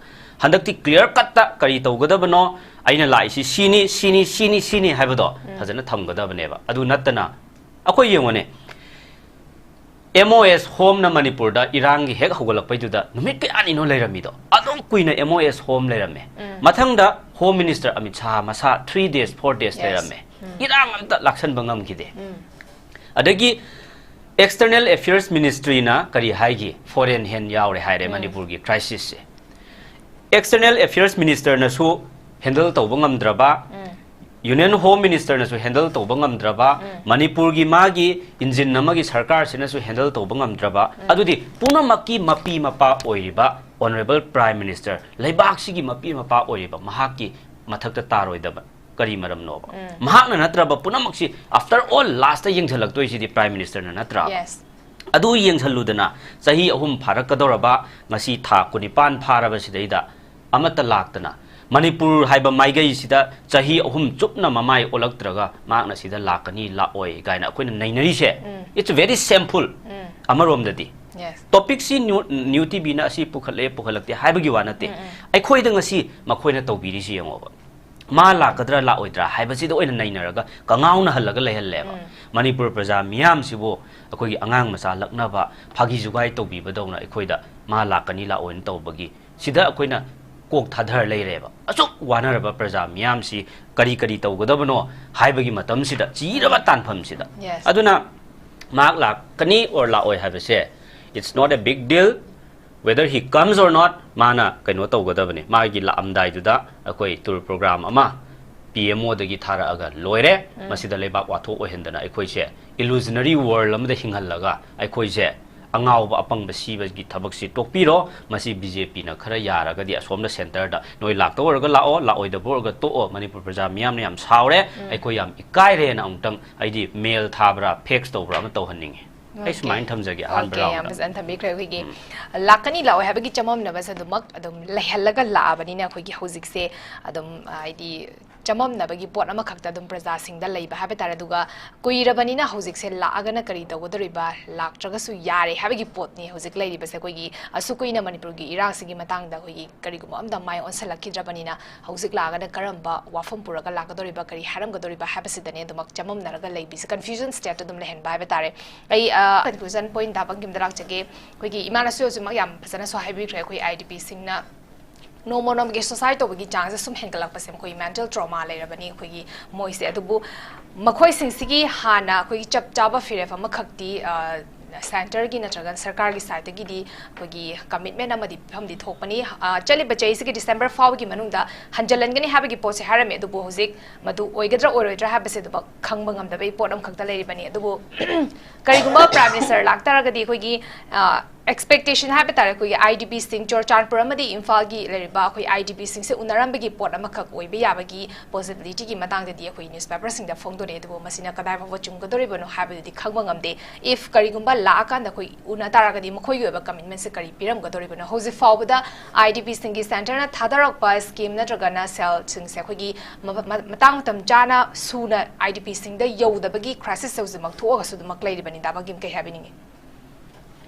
ꯍꯟꯗꯛꯇꯤ ꯀ꯭ꯂꯤꯌꯔ ꯀꯠꯇ ꯀꯔꯤ ꯇꯧꯒꯗꯕꯅꯣ, ꯑꯩꯅ ꯂꯥꯛꯏꯁꯤ ꯁꯤꯅꯤ, ꯁꯤꯅꯤ, ꯁꯤꯅꯤ, ꯁꯤꯅꯤ ꯍꯥꯏꯕꯗꯣ ꯎꯝ꯫ ꯐꯖꯅ ꯊꯝꯒꯗꯕꯅꯦꯕ꯫ ꯑꯗꯨ ꯅꯠꯇꯅ ꯑꯩꯈꯣꯏ ꯌꯦꯡꯉꯨꯅꯦ, ꯑꯦꯝ ꯑꯣ ꯑꯦꯁ ꯍꯣꯝꯅ ꯃꯅꯤꯄꯨꯔꯗ ꯏꯔꯥꯡꯒꯤ ꯍꯦꯛ ꯍꯧꯒꯠꯂꯛꯄꯩꯗꯨꯗ ꯅꯨꯃꯤꯠ ꯀꯌꯥꯅꯤꯅꯣ ꯂꯩꯔꯝꯃꯤꯗꯣ? ꯑꯗꯨꯝ ꯀꯨꯏꯅ ꯑꯦꯝ ꯑꯣ ꯑꯦꯁ ꯍꯣꯝ ꯂꯩꯔꯝꯃꯦ꯫ ꯎꯝ꯫ ꯃꯊꯪꯗ ꯍꯣꯝ ꯃꯤꯅꯤꯁꯇꯔ ꯑꯃꯤꯠ ꯁꯥꯍ ꯃꯁꯥ three days, four days Yes. ꯂꯩꯔꯝꯃꯦ꯫ ꯎꯝ꯫ ꯏꯔꯥꯡ ꯑꯝꯇ ꯂꯥꯛꯁꯟꯕ ꯉꯝꯈꯤꯗꯦ꯫ ꯎꯝ꯫ ꯑꯗꯒꯤ ꯑꯦꯛꯁꯇꯔꯅꯦꯜ ꯑꯦꯐꯤꯌꯔꯁ ꯃꯤꯅꯤꯁꯇ꯭ꯔꯤꯅ ꯀꯔꯤ ꯍꯥꯏꯒꯤ? ꯐꯣꯔꯦꯟ ꯍꯦꯟ ꯌꯥꯎꯔꯦ ꯍꯥꯏꯔꯦ ꯎꯝ꯫ ꯃꯅꯤꯄꯨꯔꯒꯤ ꯀ꯭ꯔꯥꯏꯁꯤꯁꯁꯦ꯫ ꯑꯦꯛꯁꯇꯔꯅꯦꯜ ꯑꯦꯐꯤꯌꯔꯁ ꯃꯤꯅꯤꯁꯇꯔꯅꯁꯨ ꯍꯦꯟꯗꯜ ꯇꯧꯕ ꯉꯝꯗ꯭ꯔꯕ, ꯎꯝ꯫ ꯌꯨꯅꯤꯌꯟ ꯍꯣꯝ ꯃꯤꯅꯤꯁꯇꯔꯅꯁꯨ ꯍꯦꯟꯗꯜ ꯇꯧꯕ ꯉꯝꯗ꯭ꯔꯕ, ꯎꯝ꯫ ꯃꯅꯤꯄꯨꯔꯒꯤ ꯃꯥꯒꯤ ꯏꯟꯖꯤꯟ ꯑꯃꯒꯤ ꯁꯔꯀꯥꯔꯁꯤꯅꯁꯨ ꯍꯦꯟꯗꯜ ꯇꯧꯕ ꯉꯝꯗ꯭ꯔꯕ, ꯎꯝ꯫ ꯑꯗꯨꯗꯤ ꯄꯨꯝꯅꯃꯛꯀꯤ ꯃꯄꯤ ꯃꯄꯥ ꯑꯣꯏꯔꯤꯕ ꯑꯣꯅꯔꯦꯕꯜ ꯄ꯭ꯔꯥꯏꯝ ꯃꯤꯅꯤꯁꯇꯔ, ꯂꯩꯕꯥꯛꯁꯤꯒꯤ ꯃꯄꯤ ꯃꯄꯥ ꯑꯣꯏꯔꯤꯕ ꯃꯍꯥꯛꯀꯤ ꯃꯊꯛꯇ ꯇꯥꯔꯣꯏꯗꯕ ꯀꯔꯤ ꯃꯔꯝꯅꯣꯕ? ꯎꯝ꯫ ꯃꯍꯥꯛꯅ ꯅꯠꯇ꯭ꯔꯕ ꯄꯨꯝꯅꯃꯛꯁꯤ, after all, ꯂꯥꯁꯇ ꯌꯦꯡꯁꯤꯜꯂꯛꯇꯣꯏꯁꯤꯗꯤ ꯄ꯭ꯔꯥꯏꯝ ꯃꯤꯅꯤꯁꯇꯔꯅ ꯅꯠꯇ꯭ꯔꯥ? Yes. ꯑꯗꯨ ꯌꯦꯡꯁꯜꯂꯨꯗꯅ, ꯆꯍꯤ ꯑꯍꯨꯝ ꯐꯥꯔꯛꯀꯗꯧꯔꯕ, ꯉꯁꯤ ꯊꯥ ꯀꯨꯟꯅꯤꯄꯥꯟ ꯐꯥꯔꯕꯁꯤꯗꯩꯗ ꯑꯃꯠꯇ ꯂꯥꯛꯇꯅ, ꯃꯅꯤꯄꯨꯔ ꯍꯥꯏꯕ ꯃꯥꯏꯀꯩꯁꯤꯗ ꯆꯍꯤ ꯑꯍꯨꯝ ꯆꯨꯞꯅ ꯃꯃꯥꯏ ꯑꯣꯜꯂꯛꯇ꯭ꯔꯒ ꯃꯍꯥꯛꯅ ꯁꯤꯗ ꯂꯥꯛꯀꯅꯤ, ꯂꯥꯛꯑꯣꯏ ꯀꯥꯏꯅ ꯑꯩꯈꯣꯏꯅ ꯅꯩꯅꯔꯤꯁꯦ, ꯎꯝ꯫ It's very shameful꯫ ꯎꯝ꯫ ꯑꯃꯔꯣꯝꯗꯗꯤ Yes. ꯇꯣꯄꯤꯛꯁꯤ ꯅ꯭ꯌꯨ, ꯅ꯭ꯌꯨ ꯇꯤ ꯚꯤꯅ ꯑꯁꯤ ꯄꯨꯈꯠꯂꯦ, ꯄꯨꯈꯠꯂꯛꯇꯦ ꯍꯥꯏꯕꯒꯤ ꯋꯥ ꯅꯠꯇꯦ꯫ ꯎꯝ, ꯎꯝ꯫ ꯑꯩꯈꯣꯏꯗ ꯉꯁꯤ ꯃꯈꯣꯏꯅ ꯇꯧꯕꯤꯔꯤꯁꯤ ꯌꯦꯡꯉꯣꯕ꯫ ꯃꯥ ꯂꯥꯛꯀꯗ꯭ꯔꯥ ꯂꯥꯛꯑꯣꯏꯗ꯭ꯔꯥ ꯍꯥꯏꯕꯁꯤꯗ ꯑꯣꯏꯅ ꯅꯩꯅꯔꯒ ꯀꯉꯥꯎꯅꯍꯜꯂꯒ ꯂꯩꯍꯜꯂꯦꯕ꯫ ꯎꯝ꯫ ꯃꯅꯤꯄꯨꯔ ꯄ꯭ꯔꯖꯥ ꯃꯤꯌꯥꯝꯁꯤꯕꯨ ꯑꯩꯈꯣꯏꯒꯤ ꯑꯉꯥꯡ ꯃꯆꯥ ꯂꯛꯅꯕ, ꯐꯥꯒꯤ ꯖꯨꯒꯥꯏ ꯇꯧꯕꯤꯕꯗꯧꯅ ꯑꯩꯈꯣꯏꯗ ꯃꯥ ꯂꯥꯛꯀꯅꯤ ꯂꯥꯛꯑꯣꯏꯅ ꯇꯧꯕꯒꯤ ꯁꯤꯗ ꯑꯩꯈꯣꯏꯅ ꯀꯣꯛ ꯊꯥꯗꯔ ꯂꯩꯔꯦꯕ꯫ ꯑꯁꯨꯛ ꯋꯥꯅꯔꯕ ꯄ꯭ꯔꯖꯥ ꯃꯤꯌꯥꯝꯁꯤ ꯀꯔꯤ ꯀꯔꯤ ꯇꯧꯒꯗꯕꯅꯣ ꯍꯥꯏꯕꯒꯤ ꯃꯇꯝꯁꯤꯗ, ꯆꯤꯔꯕ ꯇꯥꯟꯐꯝꯁꯤꯗ꯫ Yes. ꯑꯗꯨꯅ ꯃꯍꯥꯛ ꯂꯥꯛꯀꯅꯤ or ꯂꯥꯛꯑꯣꯏ ꯍꯥꯏꯕꯁꯦ, it's not a big deal꯫ Whether he comes or not, ꯃꯥꯅ ꯀꯩꯅꯣ ꯇꯧꯒꯗꯕꯅꯤ, ꯃꯥꯒꯤ ꯂꯥꯛꯑꯝꯗꯥꯏꯗꯨꯗ ꯑꯩꯈꯣꯏ ꯇꯨꯔ ꯄ꯭ꯔꯣꯒ꯭ꯔꯥꯝ ꯑꯃ ꯄꯤ ꯑꯦꯝ ꯑꯣꯗꯒꯤ ꯊꯥꯔꯛꯑꯒ ꯂꯣꯏꯔꯦ꯫ ꯃꯁꯤꯗ ꯂꯩꯕꯥꯛ ꯋꯥꯊꯣꯛ ꯑꯣꯏꯍꯟꯗꯅ ꯑꯩꯈꯣꯏꯁꯦ illusionary world ꯑꯃꯗ ꯍꯤꯡꯍꯜꯂꯒ ꯑꯩꯈꯣꯏꯁꯦ ꯑꯉꯥꯎꯕ ꯑꯄꯪꯕ ꯁꯤꯕꯒꯤ ꯊꯕꯛꯁꯤ ꯇꯣꯛꯄꯤꯔꯣ꯫ ꯃꯁꯤ ꯕꯤ ꯖꯦ ꯄꯤꯅ ꯈꯔ ꯌꯥꯔꯒꯗꯤ ꯑꯁꯣꯝꯗ centreꯗ ꯅꯣꯏ ꯂꯥꯛꯇ ꯑꯣꯏꯔꯒ ꯂꯥꯛꯑꯣ, ꯂꯥꯛꯑꯣꯏꯗꯕ ꯑꯣꯏꯔꯒ ꯇꯣꯛꯑꯣ꯫ ꯃꯅꯤꯄꯨꯔ ꯄ꯭ꯔꯖꯥ ꯃꯤꯌꯥꯝꯅ ꯌꯥꯝ ꯁꯥꯎꯔꯦ꯫ ꯑꯩꯈꯣꯏ ꯌꯥꯝ ꯏꯀꯥꯏꯔꯦꯅ ꯑꯃꯨꯛꯇꯪ ꯍꯥꯏꯗꯤ mail ꯊꯥꯕ꯭ꯔꯥ, fax ꯇꯧꯕ꯭ꯔꯥ ꯑꯃ ꯇꯧꯍꯟꯅꯤꯡꯉꯤ꯫ ꯑꯩ Okay. ꯁꯨꯃꯥꯏꯅ ꯊꯝꯖꯒꯦ ꯑꯍꯥꯟꯕ Okay, ꯌꯥꯝ roundꯗ꯫ ꯐꯖꯅ ꯊꯝꯕꯤꯈ꯭ꯔꯦ꯫ ꯑꯩꯈꯣꯏꯒꯤ ꯎꯝ꯫ ꯂꯥꯛꯀꯅꯤ ꯂꯥꯛꯑꯣꯏ ꯍꯥꯏꯕꯒꯤ ꯆꯃꯝꯅꯕꯁꯦ ꯑꯗꯨꯃꯛ ꯑꯗꯨꯝ ꯂꯩꯍꯜꯂꯒ ꯂꯥꯛꯑꯕꯅꯤꯅ ꯑꯩꯈꯣꯏꯒꯤ ꯍꯧꯖꯤꯛꯁꯦ ꯑꯗꯨꯝ, ꯍꯥꯏꯗꯤ, ꯆꯃꯝꯅꯕꯒꯤ ꯄꯣꯠ ꯑꯃꯈꯛꯇ ꯑꯗꯨꯝ ꯄ꯭ꯔꯖꯥꯁꯤꯡꯗ ꯂꯩꯕ ꯍꯥꯏꯕ ꯇꯥꯔꯦ꯫ ꯑꯗꯨꯒ ꯀꯨꯏꯔꯕꯅꯤꯅ ꯍꯧꯖꯤꯛꯁꯦ ꯂꯥꯛꯑꯒꯅ ꯀꯔꯤ ꯇꯧꯒꯗꯧꯔꯤꯕ, ꯂꯥꯛꯇ꯭ꯔꯒꯁꯨ ꯌꯥꯔꯦ ꯍꯥꯏꯕꯒꯤ ꯄꯣꯠꯅꯤ ꯍꯧꯖꯤꯛ ꯂꯩꯔꯤꯕꯁꯦ꯫ ꯑꯩꯈꯣꯏꯒꯤ ꯑꯁꯨꯛ ꯀꯨꯏꯅ ꯃꯅꯤꯄꯨꯔꯒꯤ ꯏꯔꯥꯡꯁꯤꯒꯤ ꯃꯇꯥꯡꯗ ꯑꯩꯈꯣꯏꯒꯤ ꯀꯔꯤꯒꯨꯝꯕ ꯑꯝꯇ ꯃꯥꯏ ꯑꯣꯟꯁꯤꯜꯂꯛꯈꯤꯗ꯭ꯔꯕꯅꯤꯅ ꯍꯧꯖꯤꯛ ꯂꯥꯛꯑꯒꯅ ꯀꯔꯝꯕ ꯋꯥꯐꯝ ꯄꯨꯔꯒ ꯂꯥꯛꯀꯗꯧꯔꯤꯕ, ꯀꯔꯤ ꯍꯥꯏꯔꯝꯒꯗꯧꯔꯤꯕ ꯍꯥꯏꯕꯁꯤꯗꯅꯦ ꯑꯗꯨꯃꯛ ꯆꯃꯝꯅꯔꯒ ꯂꯩꯕꯤꯁꯦ, confusion stateꯇ ꯑꯗꯨꯝ ꯂꯩꯍꯟꯕ ꯍꯥꯏꯕ ꯇꯥꯔꯦ꯫ ꯑꯩ, ꯑ, conclusion point ꯗ ꯄꯟꯈꯤꯕꯗ ꯂꯥꯛꯆꯒꯦ꯫ ꯑꯩꯈꯣꯏꯒꯤ ꯏꯃꯥꯅꯁꯨ ꯍꯧꯖꯤꯛꯃꯛ ꯌꯥꯝ ꯐꯖꯅꯁꯨ ꯍꯥꯏꯕꯤꯈ꯭ꯔꯦ꯫ ꯑꯩꯈꯣꯏ ꯑꯥꯏ ꯗꯤ ꯄꯤꯁꯤꯡꯅ ꯅꯣꯡꯃ ꯅꯣꯡꯃꯒꯤ suicide ꯇꯧꯕꯒꯤ ꯆꯥꯡꯁꯦ ꯁꯨꯝ ꯍꯦꯟꯒꯠꯂꯛꯄꯁꯦ ꯃꯈꯣꯏ mental trauma ꯂꯩꯔꯕꯅꯤ ꯑꯩꯈꯣꯏꯒꯤ ꯃꯣꯏꯁꯦ꯫ ꯑꯗꯨꯕꯨ ꯃꯈꯣꯏꯁꯤꯡꯁꯤꯒꯤ ꯍꯥꯟꯅ ꯑꯩꯈꯣꯏꯒꯤ ꯆꯞ ꯆꯥꯕ ꯐꯤꯔꯦꯞ ꯑꯃꯈꯛꯇꯤ, ꯑ, centreꯒꯤ ꯅꯠꯇ꯭ꯔꯒ ꯁꯔꯀꯥꯔꯒꯤ sideꯇꯒꯤꯗꯤ ꯑꯩꯈꯣꯏꯒꯤ commitment ꯑꯃꯗꯤ ꯄꯤꯐꯝꯗꯤ ꯊꯣꯛꯄꯅꯤ꯫ ꯑ, ꯆꯠꯂꯤꯕ ꯆꯍꯤꯁꯤꯒꯤ December ꯐꯥꯎꯕꯒꯤ ꯃꯅꯨꯡꯗ ꯍꯟꯖꯤꯜꯍꯟꯒꯅꯤ ꯍꯥꯏꯕꯒꯤ ꯄꯣꯠꯁꯦ ꯍꯥꯏꯔꯝꯃꯤ, ꯑꯗꯨꯕꯨ ꯍꯧꯖꯤꯛ ꯃꯗꯨ ꯑꯣꯏꯒꯗ꯭ꯔꯥ ꯑꯣꯏꯔꯣꯏꯗ꯭ꯔꯥ ꯍꯥꯏꯕꯁꯦ ꯑꯗꯨꯃꯛ ꯈꯪꯕ ꯉꯝꯗꯕꯒꯤ ꯄꯣꯠ ꯑꯃꯈꯛꯇ ꯂꯩꯔꯤꯕꯅꯤ꯫ ꯑꯗꯨꯕꯨ ꯀꯔꯤꯒꯨꯝꯕ Prime Minister ꯂꯥꯛꯇꯥꯔꯒꯗꯤ ꯑꯩꯈꯣꯏꯒꯤ, ꯑ, expectation ꯍꯥꯏꯕ ꯇꯥꯔꯦ, ꯑꯩꯈꯣꯏꯒꯤ ꯑꯥꯏ ꯗꯤ ꯄꯤꯁꯤꯡ ꯆꯨꯔꯆꯥꯟꯄꯨꯔ ꯑꯃꯗꯤ ꯏꯝꯐꯥꯜꯒꯤ ꯂꯩꯔꯤꯕ ꯑꯩꯈꯣꯏ ꯑꯥꯏ ꯗꯤ ꯄꯤꯁꯤꯡꯁꯦ ꯎꯅꯔꯝꯕꯒꯤ ꯄꯣꯠ ꯑꯃꯈꯛ ꯑꯣꯏꯕ ꯌꯥꯕꯒꯤ possibilityꯒꯤ ꯃꯇꯥꯡꯗꯗꯤ ꯑꯩꯈꯣꯏ newspaperꯁꯤꯡꯗ ꯐꯣꯡꯗꯣꯔꯛꯑꯦ꯫ ꯑꯗꯨꯕꯨ ꯃꯁꯤꯅ ꯀꯗꯥꯏ ꯐꯥꯎꯕ ꯆꯨꯝꯒꯗꯧꯔꯤꯕꯅꯣ ꯍꯥꯏꯕꯗꯨꯗꯤ ꯈꯪꯕ ꯉꯝꯗꯦ꯫ If ꯀꯔꯤꯒꯨꯝꯕ ꯂꯥꯛꯑꯀꯥꯟꯗ ꯑꯩꯈꯣꯏ ꯎꯅ ꯇꯥꯔꯒꯗꯤ ꯃꯈꯣꯏꯒꯤ ꯑꯣꯏꯕ commitmentꯁꯦ ꯀꯔꯤ ꯄꯤꯔꯝꯒꯗꯧꯔꯤꯕꯅꯣ? ꯍꯧꯖꯤꯛ ꯐꯥꯎꯕꯗ ꯑꯥꯏ ꯗꯤ ꯄꯤꯁꯤꯡꯒꯤ centreꯅ ꯊꯥꯗꯔꯛꯄ scheme ꯅꯠꯇ꯭ꯔꯒꯅ ꯁꯦꯜꯁꯤꯡꯁꯦ ꯑꯩꯈꯣꯏꯒꯤ ꯃ-, ꯃ-, ꯃꯇꯥꯡ ꯃꯇꯝ ꯆꯥꯅ ꯁꯨꯅ ꯑꯥꯏ ꯗꯤ ꯄꯤꯁꯤꯡꯗ ꯌꯧꯗꯕꯒꯤ crisisꯁꯦ ꯍꯧꯖꯤꯛꯃꯛ ꯊꯣꯛꯑꯒꯁꯨ ꯑꯗꯨꯃꯛ ꯂꯩꯔꯤꯕꯅꯤ꯫ ꯗꯥ ꯕꯒꯤꯝ ꯀꯩ ꯍꯥꯏꯕꯤꯅꯤꯡꯉꯤ?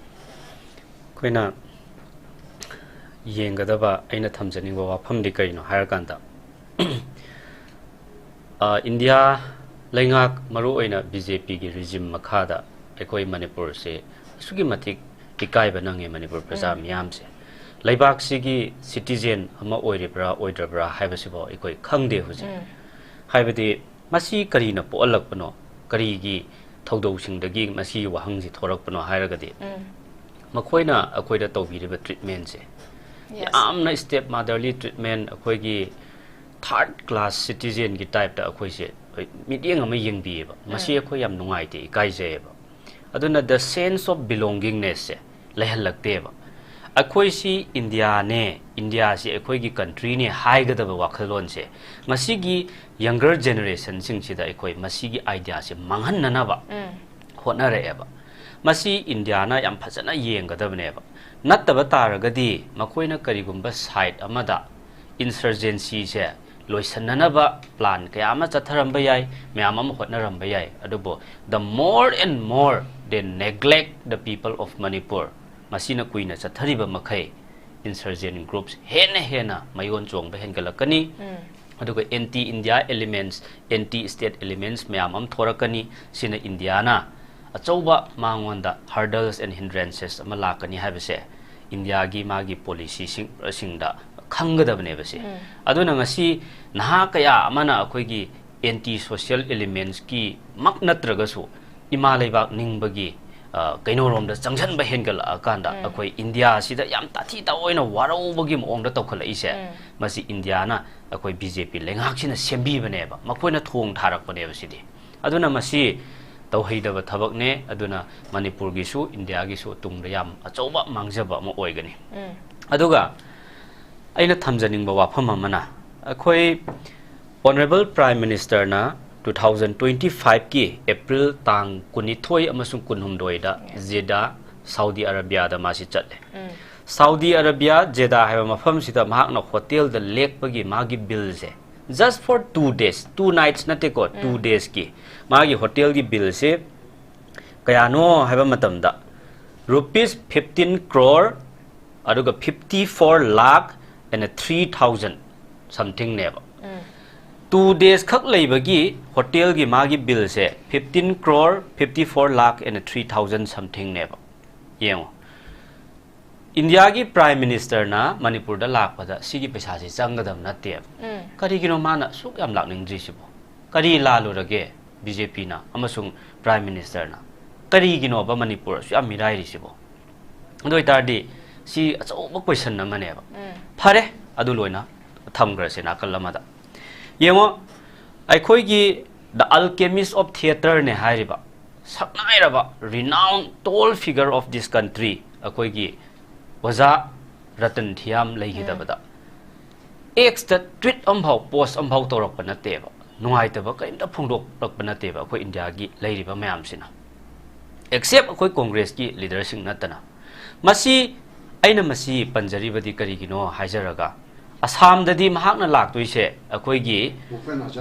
ꯑꯩꯈꯣꯏꯅ ꯌꯦꯡꯒꯗꯕ ꯑꯩꯅ ꯊꯝꯖꯅꯤꯡꯕ ꯋꯥꯐꯝꯗꯤ ꯀꯔꯤꯅꯣ ꯍꯥꯏꯔꯀꯥꯟꯗ, ꯑ, ꯏꯟꯗꯤꯌꯥ ꯂꯩꯉꯥꯛ, ꯃꯔꯨꯑꯣꯏꯅ ꯕꯤ ꯖꯦ ꯄꯤꯒꯤ regime ꯃꯈꯥꯗ ꯑꯩꯈꯣꯏ ꯃꯅꯤꯄꯨꯔꯁꯦ ꯑꯁꯨꯛꯀꯤ ꯃꯇꯤꯛ ꯏꯀꯥꯏꯕ ꯅꯪꯉꯤ, ꯃꯅꯤꯄꯨꯔ ꯄ꯭ꯔꯖꯥ ꯎꯝ꯫ ꯃꯤꯌꯥꯝꯁꯦ꯫ ꯂꯩꯕꯥꯛꯁꯤꯒꯤ citizen ꯑꯃ ꯑꯣꯏꯔꯤꯕ꯭ꯔꯥ ꯑꯣꯏꯗ꯭ꯔꯕ꯭ꯔꯥ ꯍꯥꯏꯕꯁꯤꯐꯥꯎ ꯑꯩꯈꯣꯏ ꯈꯪꯗꯦ ꯍꯧꯖꯤꯛ꯫ ꯎꯝ꯫ ꯍꯥꯏꯕꯗꯤ ꯃꯁꯤ ꯀꯔꯤꯅ ꯄꯣꯛꯍꯜꯂꯛꯄꯅꯣ? ꯀꯔꯤꯒꯤ ꯊꯧꯗꯧꯁꯤꯡꯗꯒꯤ ꯃꯁꯤꯒꯤ ꯋꯥꯍꯪꯁꯤ ꯊꯣꯔꯛꯄꯅꯣ ꯍꯥꯏꯔꯒꯗꯤ, ꯎꯝ꯫ ꯃꯈꯣꯏꯅ ꯑꯩꯈꯣꯏꯗ ꯇꯧꯕꯤꯔꯤꯕ treatmentꯁꯦ, Yes. ꯌꯥꯝꯅ step motherly treatment, ꯑꯩꯈꯣꯏꯒꯤ Third class citizenꯒꯤ typeꯇ ꯑꯩꯈꯣꯏꯁꯦ, ꯍꯣꯏ, ꯃꯤꯠꯌꯦꯡ ꯑꯃ ꯌꯦꯡꯕꯤꯌꯦꯕ꯫ ꯃꯁꯤ ꯎꯝ꯫ ꯑꯩꯈꯣꯏ ꯌꯥꯝ ꯅꯨꯡꯉꯥꯏꯇꯦ, ꯏꯀꯥꯏꯖꯩꯌꯦꯕ꯫ ꯑꯗꯨꯅ the sense of belongingnessꯁꯦ ꯂꯩꯍꯜꯂꯛꯇꯦꯕ꯫ ꯑꯩꯈꯣꯏꯁꯤ ꯏꯟꯗꯤꯌꯥꯅꯦ, ꯏꯟꯗꯤꯌꯥꯁꯤ ꯑꯩꯈꯣꯏꯒꯤ countryꯅꯦ ꯍꯥꯏꯒꯗꯕ ꯋꯥꯈꯜꯂꯣꯟꯁꯦ ꯉꯁꯤꯒꯤ younger generationꯁꯤꯡꯁꯤꯗ ꯑꯩꯈꯣꯏ ꯃꯁꯤꯒꯤ ideaꯁꯦ ꯃꯥꯡꯍꯟꯅꯅꯕ ꯎꯝ꯫ ꯍꯣꯠꯅꯔꯛꯑꯦꯕ꯫ ꯃꯁꯤ ꯏꯟꯗꯤꯌꯥꯅ ꯌꯥꯝ ꯐꯖꯅ ꯌꯦꯡꯒꯗꯕꯅꯦꯕ꯫ ꯅꯠꯇꯕ ꯇꯥꯔꯒꯗꯤ ꯃꯈꯣꯏꯅ ꯀꯔꯤꯒꯨꯝꯕ side ꯑꯃꯗ insurgencyꯁꯦ ꯂꯣꯏꯁꯤꯟꯅꯅꯕ plan ꯀꯌꯥ ꯑꯃ ꯆꯠꯊꯔꯝꯕ ꯌꯥꯏ, ꯃꯌꯥꯝ ꯑꯃ ꯍꯣꯠꯅꯔꯝꯕ ꯌꯥꯏ꯫ ꯑꯗꯨꯕꯨ the more and more they neglect the people of Manipur, ꯃꯁꯤꯅ ꯀꯨꯏꯅ ꯆꯠꯊꯔꯤꯕ ꯃꯈꯩ insurgent groups ꯍꯦꯟꯅ ꯍꯦꯟꯅ ꯃꯌꯣꯟ ꯆꯣꯡꯕ ꯍꯦꯟꯒꯠꯂꯛꯀꯅꯤ꯫ ꯎꯝ꯫ ꯑꯗꯨꯒ anti India elements, anti state elements ꯃꯌꯥꯝ ꯑꯃ ꯊꯣꯔꯛꯀꯅꯤ꯫ ꯁꯤꯅ ꯏꯟꯗꯤꯌꯥꯅ ꯑꯆꯧꯕ ꯃꯉꯣꯟꯗ hurdles and hindrances ꯑꯃ ꯂꯥꯛꯀꯅꯤ ꯍꯥꯏꯕꯁꯦ ꯏꯟꯗꯤꯌꯥꯒꯤ ꯃꯥꯒꯤ policyꯁꯤꯡ, ꯁꯤꯡꯗ ꯈꯪꯒꯗꯕꯅꯦꯕ ꯁꯤ꯫ ꯎꯝ꯫ ꯑꯗꯨꯅ ꯉꯁꯤ ꯅꯍꯥ ꯀꯌꯥ ꯑꯃꯅ ꯑꯩꯈꯣꯏꯒꯤ anti social elementsꯀꯤ ꯃꯛ ꯅꯠꯇ꯭ꯔꯒꯁꯨ ꯏꯃꯥ ꯂꯩꯕꯥꯛ ꯅꯤꯡꯕꯒꯤ, ꯑ, ꯀꯩꯅꯣꯔꯣꯝꯗ ꯆꯪꯁꯤꯟꯕ ꯍꯦꯟꯒꯠꯂꯛꯑꯀꯥꯟꯗ ꯎꯝ꯫ ꯑꯩꯈꯣꯏ ꯏꯟꯗꯤꯌꯥꯁꯤꯗ ꯌꯥꯝ ꯇꯥꯊꯤ ꯇꯥꯑꯣꯏꯅ ꯋꯥꯔꯧꯕꯒꯤ ꯃꯑꯣꯡꯗ ꯇꯧꯈꯠꯂꯛꯏꯁꯦ, ꯎꯝ꯫ ꯃꯁꯤ ꯏꯟꯗꯤꯌꯥꯅ ꯑꯩꯈꯣꯏ BJP ꯂꯩꯉꯥꯛꯁꯤꯅ ꯁꯦꯝꯕꯤꯕꯅꯦꯕ, ꯃꯈꯣꯏꯅ ꯊꯣꯡ ꯊꯥꯔꯛꯄꯅꯦꯕ ꯁꯤꯗꯤ꯫ ꯑꯗꯨꯅ ꯃꯁꯤ ꯇꯧꯍꯩꯗꯕ ꯊꯕꯛꯅꯦ꯫ ꯑꯗꯨꯅ ꯃꯅꯤꯄꯨꯔꯒꯤꯁꯨ ꯏꯟꯗꯤꯌꯥꯒꯤꯁꯨ ꯇꯨꯡꯗ ꯌꯥꯝ ꯑꯆꯧꯕ ꯃꯥꯡꯖꯕ ꯑꯃ ꯑꯣꯏꯒꯅꯤ꯫ ꯎꯝ꯫ ꯑꯗꯨꯒ ꯑꯩꯅ ꯊꯝꯖꯅꯤꯡꯕ ꯋꯥꯐꯝ ꯑꯃꯅ, ꯑꯩꯈꯣꯏ Honourable Prime Ministerꯅ two thousand twenty fiveꯀꯤ April ꯇꯥꯡ ꯀꯨꯟꯅꯤꯊꯣꯏ ꯑꯃꯁꯨꯡ ꯀꯨꯟꯍꯨꯝꯗꯣꯏꯗ Yes. ꯖꯦꯗꯥ, ꯁꯥꯎꯗꯤ ꯑꯔꯥꯕꯤꯌꯥꯗ ꯃꯥꯁꯤ ꯆꯠꯂꯦ꯫ ꯎꯝ꯫ ꯁꯥꯎꯗꯤ ꯑꯔꯥꯕꯤꯌꯥ, ꯖꯦꯗꯥ ꯍꯥꯏꯕ ꯃꯐꯝꯁꯤꯗ ꯃꯍꯥꯛꯅ hotelꯗ ꯂꯦꯛꯄꯒꯤ ꯃꯥꯒꯤ billꯁꯦ, just for two days, two nights ꯅꯠꯇꯦꯀꯣ, two ꯎꯝ꯫ daysꯀꯤ ꯃꯥꯒꯤ hotelꯒꯤ billꯁꯦ ꯀꯌꯥꯅꯣ ꯍꯥꯏꯕ ꯃꯇꯝꯗ, rupees fifteen crore, ꯑꯗꯨꯒ fifty four lakh and three thousand somethingꯅꯦꯕ꯫ Um. Two days ꯈꯛ ꯂꯩꯕꯒꯤ hotelꯒꯤ ꯃꯥꯒꯤ billꯁꯦ fifteen crore fifty four lakh and three thousand somethingꯅꯦꯕ꯫ ꯌꯦꯡꯉꯣ, ꯏꯟꯗꯤꯌꯥꯒꯤ Prime Ministerꯅ ꯃꯅꯤꯄꯨꯔꯗ ꯂꯥꯛꯄꯗ ꯁꯤꯒꯤ ꯄꯩꯁꯥꯁꯤ ꯆꯪꯒꯗꯕ ꯅꯠꯇꯦꯕ꯫ ꯎꯝ꯫ ꯀꯔꯤꯒꯤꯅꯣ ꯃꯥꯅ ꯑꯁꯨꯛ ꯌꯥꯝ ꯂꯥꯛꯅꯤꯡꯗ꯭ꯔꯤꯁꯤꯕꯣ? ꯀꯔꯤ ꯂꯥꯜꯂꯨꯔꯒꯦ BJPꯅ ꯑꯃꯁꯨꯡ Prime Ministerꯅ? ꯀꯔꯤꯒꯤꯅꯣꯕ ꯃꯅꯤꯄꯨꯔ ꯑꯁꯨꯛ ꯌꯥꯝ ꯃꯤꯔꯥꯏꯔꯤꯁꯤꯕꯣ? ꯑꯗꯨ ꯑꯣꯏꯇꯥꯔꯗꯤ ꯁꯤ ꯑꯆꯧꯕ question ꯑꯃꯅꯦꯕ꯫ ꯎꯝ꯫ ꯐꯔꯦ, ꯑꯗꯨ ꯂꯣꯏꯅ ꯊꯝꯈ꯭ꯔꯁꯦ ꯅꯥꯀꯜ ꯑꯃꯗ꯫ ꯌꯦꯡꯉꯣ, ꯑꯩꯈꯣꯏꯒꯤ The Alchemist of Theatre ꯅꯦ ꯍꯥꯏꯔꯤꯕ ꯁꯛꯅꯥꯏꯔꯕ renowned tall figure of this country ꯑꯩꯈꯣꯏꯒꯤ ꯑꯣꯖꯥ ꯔꯇꯟ ꯊꯤꯌꯥꯝ ꯂꯩꯈꯤꯗꯕꯗ X ꯇ tweet ꯑꯃꯐꯥꯎ, post ꯑꯃꯐꯥꯎ ꯇꯧꯔꯛꯄ ꯅꯠꯇꯦꯕ, ꯅꯨꯡꯉꯥꯏꯇꯕ ꯀꯔꯤꯝꯇ ꯐꯣꯡꯗꯣꯛꯂꯛꯄ ꯅꯠꯇꯦꯕ ꯑꯩꯈꯣꯏ ꯏꯟꯗꯤꯌꯥꯒꯤ ꯂꯩꯔꯤꯕ ꯃꯌꯥꯝꯁꯤꯅ, except ꯑꯩꯈꯣꯏ ꯀꯣꯡꯒ꯭ꯔꯦꯁꯀꯤ leader ꯁꯤꯡ ꯅꯠꯇꯅ꯫ ꯃꯁꯤ, ꯑꯩꯅ ꯃꯁꯤ ꯄꯟꯖꯔꯤꯕꯗꯤ ꯀꯔꯤꯒꯤꯅꯣ ꯍꯥꯏꯖꯔꯒ, ꯑꯁꯥꯝꯗꯗꯤ ꯃꯍꯥꯛꯅ ꯂꯥꯛꯇꯣꯏꯁꯦ ꯑꯩꯈꯣꯏꯒꯤ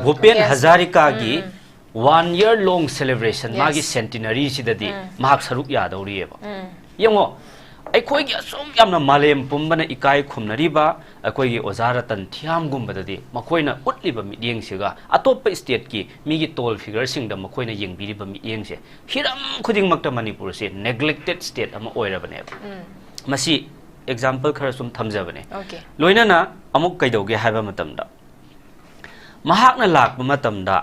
ꯚꯨꯄꯦꯟ ꯍꯖꯥꯔꯤꯀꯥꯒꯤ one year long celebration, ꯃꯥꯒꯤ centenary ꯁꯤꯗꯗꯤ ꯃꯍꯥꯛ ꯁꯔꯨꯛ ꯌꯥꯗꯧꯔꯤꯑꯕ꯫ ꯌꯦꯡꯉꯣ, ꯑꯩꯈꯣꯏꯒꯤ ꯑꯁꯨꯛ ꯌꯥꯝꯅ ꯃꯥꯂꯦꯝ ꯄꯨꯝꯕꯅ ꯏꯀꯥꯏ ꯈꯨꯝꯅꯔꯤꯕ ꯑꯩꯈꯣꯏꯒꯤ ꯑꯣꯖꯥ ꯔꯇꯟ ꯊꯤꯌꯥꯝꯒꯨꯝꯕꯗꯗꯤ ꯃꯈꯣꯏꯅ ꯎꯠꯂꯤꯕ ꯃꯤꯠꯌꯦꯡꯁꯤꯒ ꯑꯇꯣꯞꯄ state ꯀꯤ ꯃꯤꯒꯤ tall figure ꯁꯤꯡꯗ ꯃꯈꯣꯏꯅ ꯌꯦꯡꯕꯤꯔꯤꯕ ꯃꯤꯠꯌꯦꯡꯁꯦ, ꯍꯤꯔꯝ ꯈꯨꯗꯤꯡꯃꯛꯇ ꯃꯅꯤꯄꯨꯔꯁꯦ neglected state ꯑꯃ ꯑꯣꯏꯔꯕꯅꯦꯕ꯫ ꯃꯁꯤ example ꯈꯔ ꯁꯨꯝ ꯊꯝꯖꯕꯅꯦ꯫ Okay. ꯂꯣꯏꯅꯅ ꯑꯃꯨꯛ ꯀꯩꯗꯧꯒꯦ ꯍꯥꯏꯕ ꯃꯇꯝꯗ, ꯃꯍꯥꯛꯅ ꯂꯥꯛꯄ ꯃꯇꯝꯗ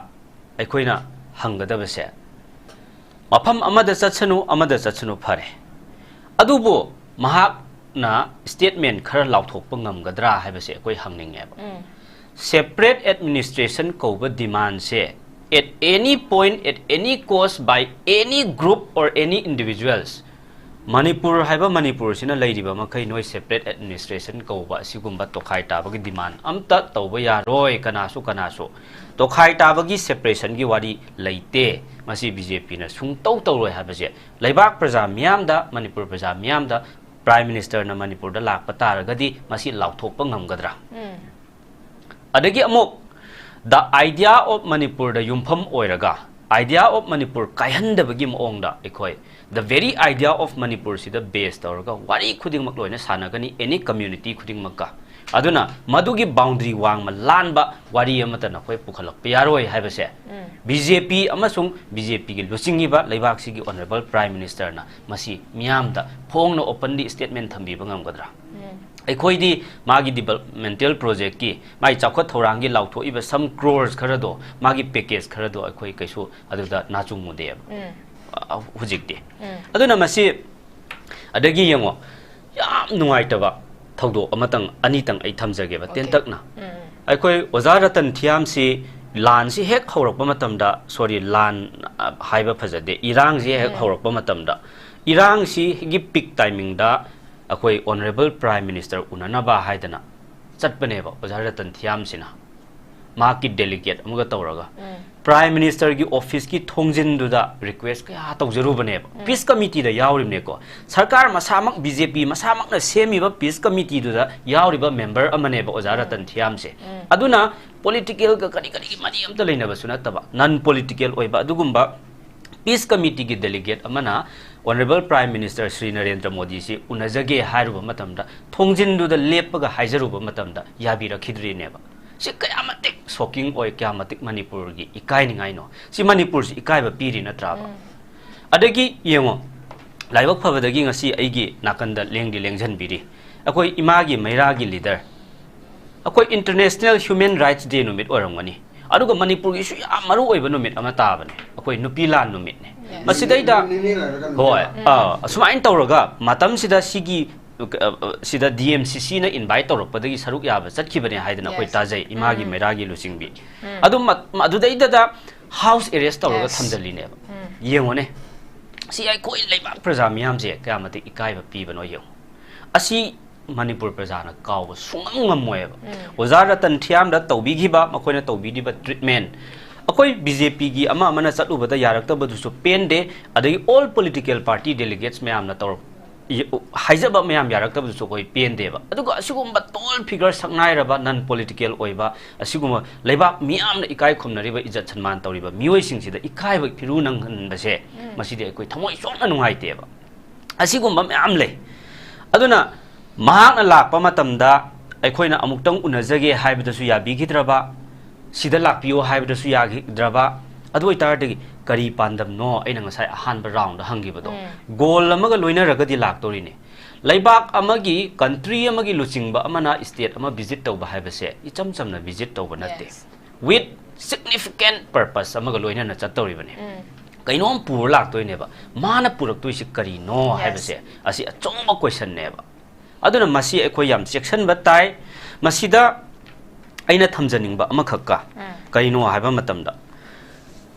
ꯑꯩꯈꯣꯏꯅ ꯍꯪꯒꯗꯕꯁꯦ, ꯃꯐꯝ ꯑꯃꯗ ꯆꯠꯁꯅꯨ, ꯑꯃꯗ ꯆꯠꯁꯅꯨ, ꯐꯔꯦ, ꯑꯗꯨꯕꯨ ꯃꯍꯥꯛꯅ statement ꯈꯔ ꯂꯥꯎꯊꯣꯛꯄ ꯉꯝꯒꯗ꯭ꯔꯥ ꯍꯥꯏꯕꯁꯦ ꯑꯩꯈꯣꯏ ꯍꯪꯅꯤꯡꯉꯦꯕ꯫ Separate administration ꯀꯧꯕ demand say, at any point, at any cost, by any group or any individuals, Manipur ꯍꯥꯏꯕ ꯃꯅꯤꯄꯨꯔꯁꯤꯅ ꯂꯩꯔꯤꯕ ꯃꯈꯩ ꯅꯣꯏ separate administration ꯀꯧꯕ ꯑꯁꯤꯒꯨꯝꯕ ꯇꯣꯈꯥꯏ ꯇꯥꯕꯒꯤ demand ꯑꯝꯇ ꯇꯧꯕ ꯌꯥꯔꯣꯏ꯫ ꯀꯅꯥꯁꯨ ꯀꯅꯥꯁꯨ ꯇꯣꯈꯥꯏ ꯇꯥꯕꯒꯤ, separation ꯒꯤ ꯋꯥꯔꯤ ꯂꯩꯇꯦ꯫ ꯃꯁꯤ BJP ꯅ ꯁꯨꯡꯇꯧ ꯇꯧꯔꯣꯏ ꯍꯥꯏꯕꯁꯦ ꯂꯩꯕꯥꯛ ꯄ꯭ꯔꯖꯥ ꯃꯤꯌꯥꯝꯗ, ꯃꯅꯤꯄꯨꯔ ꯄ꯭ꯔꯖꯥ ꯃꯤꯌꯥꯝꯗ Prime Minister ꯅ ꯃꯅꯤꯄꯨꯔꯗ ꯂꯥꯛꯄ ꯇꯥꯔꯒꯗꯤ ꯃꯁꯤ ꯂꯥꯎꯊꯣꯛꯄ ꯉꯝꯒꯗ꯭ꯔꯥ? ꯑꯗꯒꯤ ꯑꯃꯨꯛ, the idea of ꯃꯅꯤꯄꯨꯔꯗ ꯌꯨꯝꯐꯝ ꯑꯣꯏꯔꯒ, idea of ꯃꯅꯤꯄꯨꯔ ꯀꯥꯏꯍꯟꯗꯕꯒꯤ ꯃꯑꯣꯡꯗ ꯑꯩꯈꯣꯏ the very idea of ꯃꯅꯤꯄꯨꯔꯁꯤꯗ base ꯇꯧꯔꯒ ꯋꯥꯔꯤ ꯈꯨꯗꯤꯡꯃꯛ ꯂꯣꯏꯅ ꯁꯥꯟꯅꯒꯅꯤ, any community ꯈꯨꯗꯤꯡꯃꯛꯀ꯫ ꯑꯗꯨꯅ ꯃꯗꯨꯒꯤ boundary ꯋꯥꯡꯃ ꯂꯥꯟꯕ ꯋꯥꯔꯤ ꯑꯃꯠꯇ ꯅꯈꯣꯏ ꯄꯨꯈꯠꯂꯛꯄ ꯌꯥꯔꯣꯏ ꯍꯥꯏꯕꯁꯦ BJP ꯑꯃꯁꯨꯡ BJP ꯒꯤ ꯂꯨꯆꯤꯡꯉꯤꯕ ꯂꯩꯕꯥꯛꯁꯤꯒꯤ Honourable Prime Minister ꯅ ꯃꯁꯤ ꯃꯤꯌꯥꯝꯗ ꯐꯣꯡꯅ openly statement ꯊꯝꯕꯤꯕ ꯉꯝꯒꯗ꯭ꯔꯥ? ꯑꯩꯈꯣꯏꯗꯤ ꯃꯥꯒꯤ developmental project ꯀꯤ, ꯃꯥꯒꯤ ꯆꯥꯎꯈꯠ ꯊꯧꯔꯥꯡꯒꯤ ꯂꯥꯎꯊꯣꯛꯏꯕ some crores ꯈꯔꯗꯣ, ꯃꯥꯒꯤ package ꯈꯔꯗꯣ ꯑꯩꯈꯣꯏ ꯀꯩꯁꯨ ꯑꯗꯨꯗ ꯅꯥꯆꯨꯡꯉꯨꯗꯦꯕ, ꯑ, ꯍꯧꯖꯤꯛꯇꯤ꯫ ꯑꯗꯨꯅ ꯃꯁꯤ, ꯑꯗꯒꯤ ꯌꯦꯡꯉꯣ, ꯌꯥꯝ ꯅꯨꯡꯉꯥꯏꯇꯕ, ꯊꯧꯗꯣꯛ ꯑꯃꯇꯪ ꯑꯅꯤꯇꯪ ꯑꯩ ꯊꯝꯖꯒꯦꯕ, Okay. ꯇꯦꯟꯇꯛꯅ꯫ ꯎꯝ, ꯎꯝ. ꯑꯩꯈꯣꯏ ꯑꯣꯖꯥ ꯔꯇꯟ ꯊꯤꯌꯥꯝꯁꯤ ꯂꯥꯟꯁꯤ ꯍꯦꯛ ꯍꯧꯔꯛꯄ ꯃꯇꯝꯗ, ꯁꯣꯔꯤ, ꯂꯥꯟ, ꯑ, ꯍꯥꯏꯕ ꯐꯖꯗꯦ, ꯏꯔꯥꯡꯁꯤ ꯍꯦꯛ ꯎꯝ. ꯍꯧꯔꯛꯄ ꯃꯇꯝꯗ, ꯏꯔꯥꯡꯁꯤꯒꯤ ꯄꯤꯛ ꯇꯥꯏꯃꯤꯡꯗ ꯑꯩꯈꯣꯏ ꯑꯣꯅꯔꯦꯕꯜ ꯄ꯭ꯔꯥꯏꯝ ꯃꯤꯅꯤꯁꯇꯔ ꯎꯅꯅꯕ ꯍꯥꯏꯗꯅ ꯆꯠꯄꯅꯦꯕ ꯑꯣꯖꯥ ꯔꯇꯟ ꯊꯤꯌꯥꯝꯁꯤꯅ, ꯃꯍꯥꯛꯀꯤ ꯗꯦꯂꯤꯒꯦꯠ ꯑꯃꯒ ꯇꯧꯔꯒ꯫ ꯎꯝ. ꯄ꯭ꯔꯥꯏꯝ ꯃꯤꯅꯤꯁꯇꯔꯒꯤ ꯑꯣꯐꯤꯁꯀꯤ ꯊꯣꯡꯖꯤꯟꯗꯨꯗ ꯔꯤꯀ꯭ꯋꯦꯁ ꯀꯌꯥ ꯇꯧꯖꯔꯨꯕꯅꯦꯕ꯫ ꯎꯝ. ꯄꯤꯁ ꯀꯃꯤꯇꯤꯗ ꯌꯥꯎꯔꯤꯕꯅꯦꯀꯣ, ꯁꯔꯀꯥꯔ ꯃꯁꯥꯃꯛ, ꯕꯤ ꯖꯦ ꯄꯤ ꯃꯁꯥꯃꯛꯅ ꯁꯦꯝꯃꯤꯕ ꯄꯤꯁ ꯀꯃꯤꯇꯤꯗꯨꯗ ꯌꯥꯎꯔꯤꯕ ꯃꯦꯝꯕꯔ ꯑꯃꯅꯦꯕ ꯑꯣꯖꯥ ꯎꯝ. ꯔꯇꯟ ꯊꯤꯌꯥꯝꯁꯦ꯫ ꯎꯝ. ꯑꯗꯨꯅ ꯄꯣꯂꯤꯇꯤꯀꯦꯜꯒ ꯀꯔꯤ ꯀꯔꯤꯒꯤ ꯃꯔꯤ ꯑꯝꯇ ꯂꯩꯅꯕꯁꯨ ꯅꯠꯇꯕ, ꯅꯟ ꯄꯣꯂꯤꯇꯤꯀꯦꯜ ꯑꯣꯏꯕ ꯑꯗꯨꯒꯨꯝꯕ ꯄꯤꯁ ꯀꯃꯤꯇꯤꯒꯤ ꯗꯦꯂꯤꯒꯦꯠ ꯑꯃꯅ honourable prime minister Shri Narendra ꯃꯣꯗꯤꯁꯤ ꯎꯅꯖꯒꯦ ꯍꯥꯏꯔꯨꯕ ꯃꯇꯝꯗ, ꯊꯣꯡꯖꯤꯟꯗꯨꯗ ꯂꯦꯞꯄꯒ ꯍꯥꯏꯖꯔꯨꯕ ꯃꯇꯝꯗ ꯌꯥꯕꯤꯔꯛꯈꯤꯗ꯭ꯔꯤꯅꯦꯕ꯫ ꯁꯤ ꯀꯌꯥ ꯃꯇꯤꯛ ꯁꯣꯛꯀꯤꯡ ꯑꯣꯏ, ꯀꯌꯥ ꯃꯇꯤꯛ ꯃꯅꯤꯄꯨꯔꯒꯤ ꯏꯀꯥꯏꯅꯤꯡꯉꯥꯏꯅꯣ꯫ ꯁꯤ ꯃꯅꯤꯄꯨꯔꯁꯤ ꯏꯀꯥꯏꯕ ꯄꯤꯔꯤ ꯅꯠꯇ꯭ꯔꯥꯕ? ꯎꯝ. ꯑꯗꯒꯤ ꯌꯦꯡꯉꯣ, ꯂꯥꯏꯕꯛ ꯐꯕꯗꯒꯤ ꯉꯁꯤ ꯑꯩꯒꯤ ꯅꯥꯀꯟꯗ ꯂꯦꯡꯗꯤ ꯂꯦꯡꯖꯟꯕꯤꯔꯤ ꯑꯩꯈꯣꯏ ꯏꯃꯥꯒꯤ ꯃꯩꯔꯥꯒꯤ ꯂꯤꯗꯔ꯫ ꯑꯩꯈꯣꯏ ꯏꯟꯇꯔꯅꯦꯁꯅꯦꯜ ꯍ꯭ꯌꯨꯃꯦꯟ ꯔꯥꯏꯠꯁ ꯗꯦ ꯅꯨꯃꯤꯠ ꯑꯣꯏꯔꯝꯒꯅꯤ, ꯑꯗꯨꯒ ꯃꯅꯤꯄꯨꯔꯒꯤꯁꯨ ꯌꯥꯝ ꯃꯔꯨ ꯑꯣꯏꯕ ꯅꯨꯃꯤꯠ ꯑꯃ ꯇꯥꯕꯅꯦ, ꯑꯩꯈꯣꯏ ꯅꯨꯄꯤ ꯂꯥꯟ ꯅꯨꯃꯤꯠꯅꯦ꯫ Yes. ꯃꯁꯤꯗꯩꯗ ꯅꯨꯃꯤꯠ ꯅꯤꯅꯤ ꯂꯩꯔꯒ ꯀꯩꯅꯣ ꯍꯣꯏ, ꯇꯧꯕ꯫ ꯑꯥ, ꯑꯁꯨꯃꯥꯏꯅ ꯇꯧꯔꯒ ꯃꯇꯝꯁꯤꯗ ꯁꯤꯒꯤ, ꯑ, ꯑ, ꯁꯤꯗ ꯗꯤ ꯑꯦꯝ ꯁꯤ ꯁꯤꯅ ꯏꯟꯚꯥꯏꯠ ꯇꯧꯔꯛꯄꯗꯒꯤ ꯁꯔꯨꯛ ꯌꯥꯕ ꯆꯠꯈꯤꯕꯅꯦ ꯍꯥꯏꯗꯅ ꯑꯩꯈꯣꯏ Yes. ꯇꯥꯖꯩ, ꯏꯃꯥꯒꯤ ꯎꯝ. ꯃꯩꯔꯥꯒꯤ ꯂꯨꯆꯤꯡꯕꯤ꯫ ꯎꯝ. ꯑꯗꯨ ꯃ-, ꯃ-, ꯑꯗꯨꯗꯩꯗꯨꯗ ꯍꯥꯎꯁ ꯑꯦꯔꯦꯁ ꯇꯧꯔꯒ Yes. ꯊꯝꯖꯤꯜꯂꯤꯅꯦꯕ꯫ ꯎꯝ. ꯌꯦꯡꯉꯨꯅꯦ, ꯁꯤ ꯑꯩꯈꯣꯏ ꯂꯩꯕꯥꯛ ꯄ꯭ꯔꯖꯥ ꯃꯤꯌꯥꯝꯁꯦ ꯀꯌꯥ ꯃꯇꯤꯛ ꯏꯀꯥꯏꯕ ꯄꯤꯕꯅꯣ ꯌꯦꯡꯉꯨ꯫ ꯑꯁꯤ ꯃꯅꯤꯄꯨꯔ ꯄ꯭ꯔꯖꯥꯅ ꯀꯥꯎꯕ ꯁꯨꯡꯉꯝ ꯉꯝꯃꯣꯏꯕ꯫ ꯎꯝ. ꯑꯣꯖꯥ ꯔꯇꯟ ꯊꯤꯌꯥꯝꯗ ꯇꯧꯕꯤꯈꯤꯕ, ꯃꯈꯣꯏꯅ ꯇꯧꯕꯤꯔꯤꯕ ꯇ꯭ꯔꯤꯠꯃꯦꯟ, ꯑꯩꯈꯣꯏ ꯕꯤ ꯖꯦ ꯄꯤꯒꯤ ꯑꯃ ꯑꯃꯅ ꯆꯠꯂꯨꯕꯗ ꯌꯥꯔꯛꯇꯕꯗꯨꯁꯨ ꯄꯦꯟꯗꯦ, ꯑꯗꯒꯤ ꯑꯣꯜ ꯄꯣꯂꯤꯇꯤꯀꯦꯜ ꯄꯥꯔꯇꯤ ꯗꯦꯂꯤꯒꯦꯠꯁ ꯃꯌꯥꯝꯅ ꯇꯧꯔꯛ-, ꯏ-, ꯎ-, ꯍꯥꯏꯖꯕ ꯃꯌꯥꯝ ꯌꯥꯔꯛꯇꯕꯗꯨꯁꯨ ꯑꯩꯈꯣꯏ ꯄꯦꯟꯗꯦꯕ꯫ ꯑꯗꯨꯒ ꯑꯁꯤꯒꯨꯝꯕ ꯇꯣꯜ ꯐꯤꯒꯔ ꯁꯛꯅꯥꯏꯔꯕ ꯅꯟ ꯄꯣꯂꯤꯇꯤꯀꯦꯜ ꯑꯣꯏꯕ, ꯑꯁꯤꯒꯨꯝꯕ ꯂꯩꯕꯥꯛ ꯃꯤꯌꯥꯝꯅ ꯏꯀꯥꯏ ꯈꯨꯝꯅꯔꯤꯕ, ꯏꯖꯠ ꯁꯟꯃꯥꯟ ꯇꯧꯔꯤꯕ ꯃꯤꯑꯣꯏꯁꯤꯡꯁꯤꯗ ꯏꯀꯥꯏꯕ ꯐꯤꯔꯨ ꯅꯪꯍꯟꯕꯁꯦ, ꯎꯝ. ꯃꯁꯤꯗꯤ ꯑꯩꯈꯣꯏ ꯊꯃꯣꯏ ꯁꯣꯛꯅ ꯅꯨꯡꯉꯥꯏꯇꯦꯕ꯫ ꯑꯁꯤꯒꯨꯝꯕ ꯃꯌꯥꯝ ꯂꯩ꯫ ꯑꯗꯨꯅ ꯃꯍꯥꯛꯅ ꯂꯥꯛꯄ ꯃꯇꯝꯗ ꯑꯩꯈꯣꯏꯅ ꯑꯃꯨꯛꯇꯪ ꯎꯅꯖꯒꯦ ꯍꯥꯏꯕꯗꯁꯨ ꯌꯥꯕꯤꯈꯤꯗ꯭ꯔꯕ, ꯁꯤꯗ ꯂꯥꯛꯄꯤꯌꯣ ꯍꯥꯏꯕꯗꯁꯨ ꯌꯥꯈꯤꯗ꯭ꯔꯕ, ꯑꯗꯨ ꯑꯣꯏꯇꯥꯔꯗꯤ ꯀꯔꯤ ꯄꯥꯟꯗꯝꯅꯣ ꯑꯩꯅ ꯉꯁꯥꯏ ꯑꯍꯥꯟꯕ ꯔꯥꯎꯟꯗ ꯍꯪꯈꯤꯕꯗꯣ? ꯎꯝ. ꯒꯣꯜ ꯑꯃꯒ ꯂꯣꯏꯅꯔꯒꯗꯤ ꯂꯥꯛꯇꯧꯔꯤꯅꯦ꯫ ꯂꯩꯕꯥꯛ ꯑꯃꯒꯤ, ꯀꯟꯇ꯭ꯔꯤ ꯑꯃꯒꯤ ꯂꯨꯆꯤꯡꯕ ꯑꯃꯅ ꯁ꯭ꯇꯦꯠ ꯑꯃ ꯚꯤꯖꯤꯠ ꯇꯧꯕ ꯍꯥꯏꯕꯁꯦ ꯏꯆꯝ ꯆꯝꯅ ꯚꯤꯖꯤꯠ ꯇꯧꯕ ꯅꯠꯇꯦ꯫ Yes. With significant purpose ꯑꯃꯒ ꯂꯣꯏꯅꯅ ꯆꯠꯇꯧꯔꯤꯕꯅꯦ꯫ ꯎꯝ. ꯀꯩꯅꯣꯝ ꯄꯨꯔ ꯂꯥꯛꯇꯣꯏꯅꯦꯕ꯫ ꯃꯥꯅ ꯄꯨꯔꯛꯇꯣꯏꯁꯤ ꯀꯔꯤꯅꯣ Yes. ꯍꯥꯏꯕꯁꯦ, ꯑꯁꯤ ꯑꯆꯧꯕ ꯀꯣꯏꯁꯟꯅꯦꯕ꯫ ꯑꯗꯨꯅ ꯃꯁꯤ ꯑꯩꯈꯣꯏ ꯌꯥꯝ ꯆꯦꯛꯁꯤꯟꯕ ꯇꯥꯏ꯫ ꯃꯁꯤꯗ ꯑꯩꯅ ꯊꯝꯖꯅꯤꯡꯕ ꯑꯃꯈꯛꯀ ꯀꯩꯅꯣ ꯍꯥꯏꯕ ꯃꯇꯝꯗ,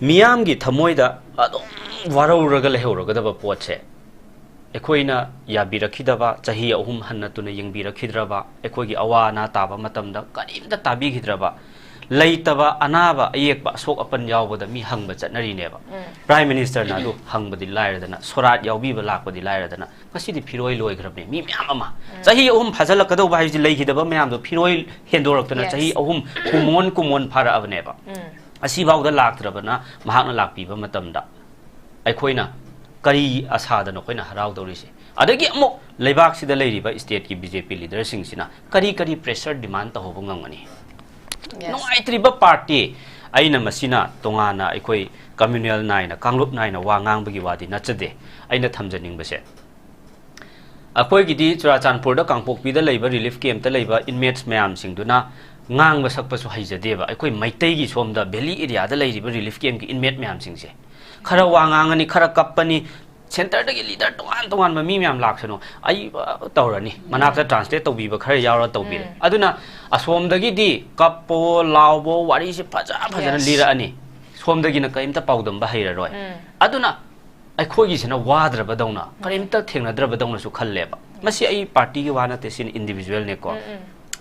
ꯃꯤꯌꯥꯝꯒꯤ ꯊꯃꯣꯏꯗ ꯑꯗꯨꯝ ꯋꯥꯔꯧꯔꯒ ꯂꯩꯍꯧꯔꯒꯗꯕ ꯄꯣꯠꯁꯦ, ꯑꯩꯈꯣꯏꯅ ꯌꯥꯕꯤꯔꯛꯈꯤꯗꯕ, ꯆꯍꯤ ꯑꯍꯨꯝ ꯍꯟꯅ ꯇꯨꯅ ꯌꯦꯡꯕꯤꯔꯛꯈꯤꯗ꯭ꯔꯕ, ꯑꯩꯈꯣꯏꯒꯤ ꯑꯋꯥ ꯑꯅꯥ ꯇꯥꯕ ꯃꯇꯝꯗ ꯀꯔꯤꯝꯇ ꯇꯥꯕꯤꯈꯤꯗ꯭ꯔꯕ, ꯂꯩꯇꯕ ꯑꯅꯥꯕ ꯑꯌꯦꯛꯄ ꯑꯁꯣꯛ ꯑꯄꯟ ꯌꯥꯎꯕꯗ ꯃꯤ ꯍꯪꯕ ꯆꯠꯅꯔꯤꯅꯦꯕ꯫ ꯄ꯭ꯔꯥꯏꯝ ꯃꯤꯅꯤꯁꯇꯔꯅ ꯑꯗꯨ ꯍꯪꯕꯗꯤ ꯂꯥꯏꯔꯗꯅ, ꯁꯣꯔꯥꯠ ꯌꯥꯎꯕꯤꯕ ꯂꯥꯛꯄꯗꯤ ꯂꯥꯏꯔꯗꯅ, ꯉꯁꯤꯗꯤ ꯐꯤꯔꯣꯏ ꯂꯣꯏꯈ꯭ꯔꯕꯅꯦ ꯃꯤ ꯃꯌꯥꯝ ꯑꯃ꯫ ꯆꯍꯤ ꯑꯍꯨꯝ ꯐꯥꯖꯤꯜꯂꯛꯀꯗꯧꯕ ꯍꯥꯏꯁꯤ ꯂꯩꯈꯤꯗꯕ ꯃꯌꯥꯝꯗꯣ ꯐꯤꯔꯣꯏ ꯍꯦꯟꯗꯣꯔꯛꯇꯅ ꯆꯍꯤ ꯑꯍꯨꯝ ꯀꯨꯝꯑꯣꯟ ꯀꯨꯝꯑꯣꯟ ꯐꯥꯔꯛꯑꯕꯅꯦꯕ꯫ ꯑꯁꯤꯐꯥꯎꯗ ꯂꯥꯛꯇ꯭ꯔꯕꯅ ꯃꯍꯥꯛꯅ ꯂꯥꯛꯄꯤꯕ ꯃꯇꯝꯗ ꯑꯩꯈꯣꯏꯅ ꯀꯔꯤ ꯑꯁꯥꯗꯅꯣ ꯑꯩꯈꯣꯏꯅ ꯍꯔꯥꯎꯗꯧꯔꯤꯁꯦ? ꯑꯗꯒꯤ ꯑꯃꯨꯛ ꯂꯩꯕꯥꯛꯁꯤꯗ ꯂꯩꯔꯤꯕ ꯁ꯭ꯇꯦꯠꯀꯤ ꯕꯤ ꯖꯦ ꯄꯤ ꯂꯤꯗꯔꯁꯤꯡꯁꯤꯅ ꯀꯔꯤ ꯀꯔꯤ ꯄ꯭ꯔꯦꯁꯔ ꯗꯤꯃꯥꯟ ꯇꯧꯍꯧꯕ ꯉꯝꯒꯅꯤ? ꯅꯨꯡꯉꯥꯏꯇ꯭ꯔꯤꯕ ꯄꯥꯔꯇꯤ꯫ ꯑꯩꯅ ꯃꯁꯤꯅ ꯇꯣꯉꯥꯟꯅ ꯑꯩꯈꯣꯏ ꯀꯝꯃ꯭ꯌꯨꯅꯦꯜ ꯅꯥꯏꯅ, ꯀꯥꯡꯂꯨꯞ ꯅꯥꯏꯅ ꯋꯥ ꯉꯥꯡꯕꯒꯤ ꯋꯥꯗꯤ ꯅꯠꯆꯗꯦ꯫ ꯑꯩꯅ ꯊꯝꯖꯅꯤꯡꯕꯁꯦ, ꯑꯩꯈꯣꯏꯒꯤꯗꯤ ꯆꯨꯔꯥꯆꯥꯟꯄꯨꯔꯗ, ꯀꯥꯡꯄꯣꯛꯄꯤꯗ ꯂꯩꯕ ꯔꯤꯂꯤꯐ ꯀꯦꯝꯞꯇ ꯂꯩꯕ ꯏꯟꯃꯦꯠꯁ ꯃꯌꯥꯝꯁꯤꯡꯗꯨꯅ ꯉꯥꯡꯕ ꯁꯛꯄꯁꯨ ꯍꯩꯖꯗꯦꯕ꯫ ꯑꯩꯈꯣꯏ ꯃꯩꯇꯩꯒꯤ ꯁꯣꯝꯗ ꯚꯦꯂꯤ ꯑꯦꯔꯤꯌꯥꯗ ꯂꯩꯔꯤꯕ ꯔꯤꯂꯤꯐ ꯀꯦꯝꯞꯀꯤ ꯏꯟꯃꯦꯠ ꯃꯌꯥꯝꯁꯤꯡꯁꯦ ꯈꯔ ꯋꯥ ꯉꯥꯡꯉꯅꯤ, ꯈꯔ ꯀꯞꯄꯅꯤ, ꯁꯦꯟꯇꯔꯗꯒꯤ ꯂꯤꯗꯔ ꯇꯣꯉꯥꯟ ꯇꯣꯉꯥꯟꯕ ꯃꯤ ꯃꯌꯥꯝ ꯂꯥꯛꯁꯅꯨ, ꯑꯩ, ꯑ, ꯇꯧꯔꯅꯤ, ꯃꯅꯥꯛꯇ ꯇ꯭ꯔꯥꯟꯁꯂꯦꯠ ꯇꯧꯕꯤꯕ ꯈꯔ ꯌꯥꯎꯔ ꯇꯧꯕꯤꯔꯦ꯫ ꯑꯗꯨꯅ ꯑꯁꯣꯝꯗꯒꯤꯗꯤ ꯀꯞꯄꯣ, ꯂꯥꯎꯕꯣ, ꯋꯥꯔꯤꯁꯦ ꯐꯖ ꯐꯖꯅ ꯂꯤꯔꯛꯑꯅꯤ, ꯁꯣꯝꯗꯒꯤꯅ ꯀꯔꯤꯝꯇ ꯄꯥꯎꯗꯝꯕ ꯍꯩꯔꯔꯣꯏ꯫ ꯑꯗꯨꯅ ꯑꯩꯈꯣꯏꯒꯤꯁꯤꯅ ꯋꯥꯗ꯭ꯔꯕꯗꯧꯅ, ꯀꯔꯤꯝꯇ ꯊꯦꯡꯅꯗ꯭ꯔꯕꯗꯧꯅꯁꯨ ꯈꯜꯂꯦꯕ꯫ ꯃꯁꯤ ꯑꯩ ꯄꯥꯔꯇꯤꯒꯤ ꯋꯥ ꯅꯠꯇꯦ, ꯁꯤꯅ ꯏꯟꯗꯤꯕꯤꯖꯨꯋꯦꯜꯅꯦꯀꯣ꯫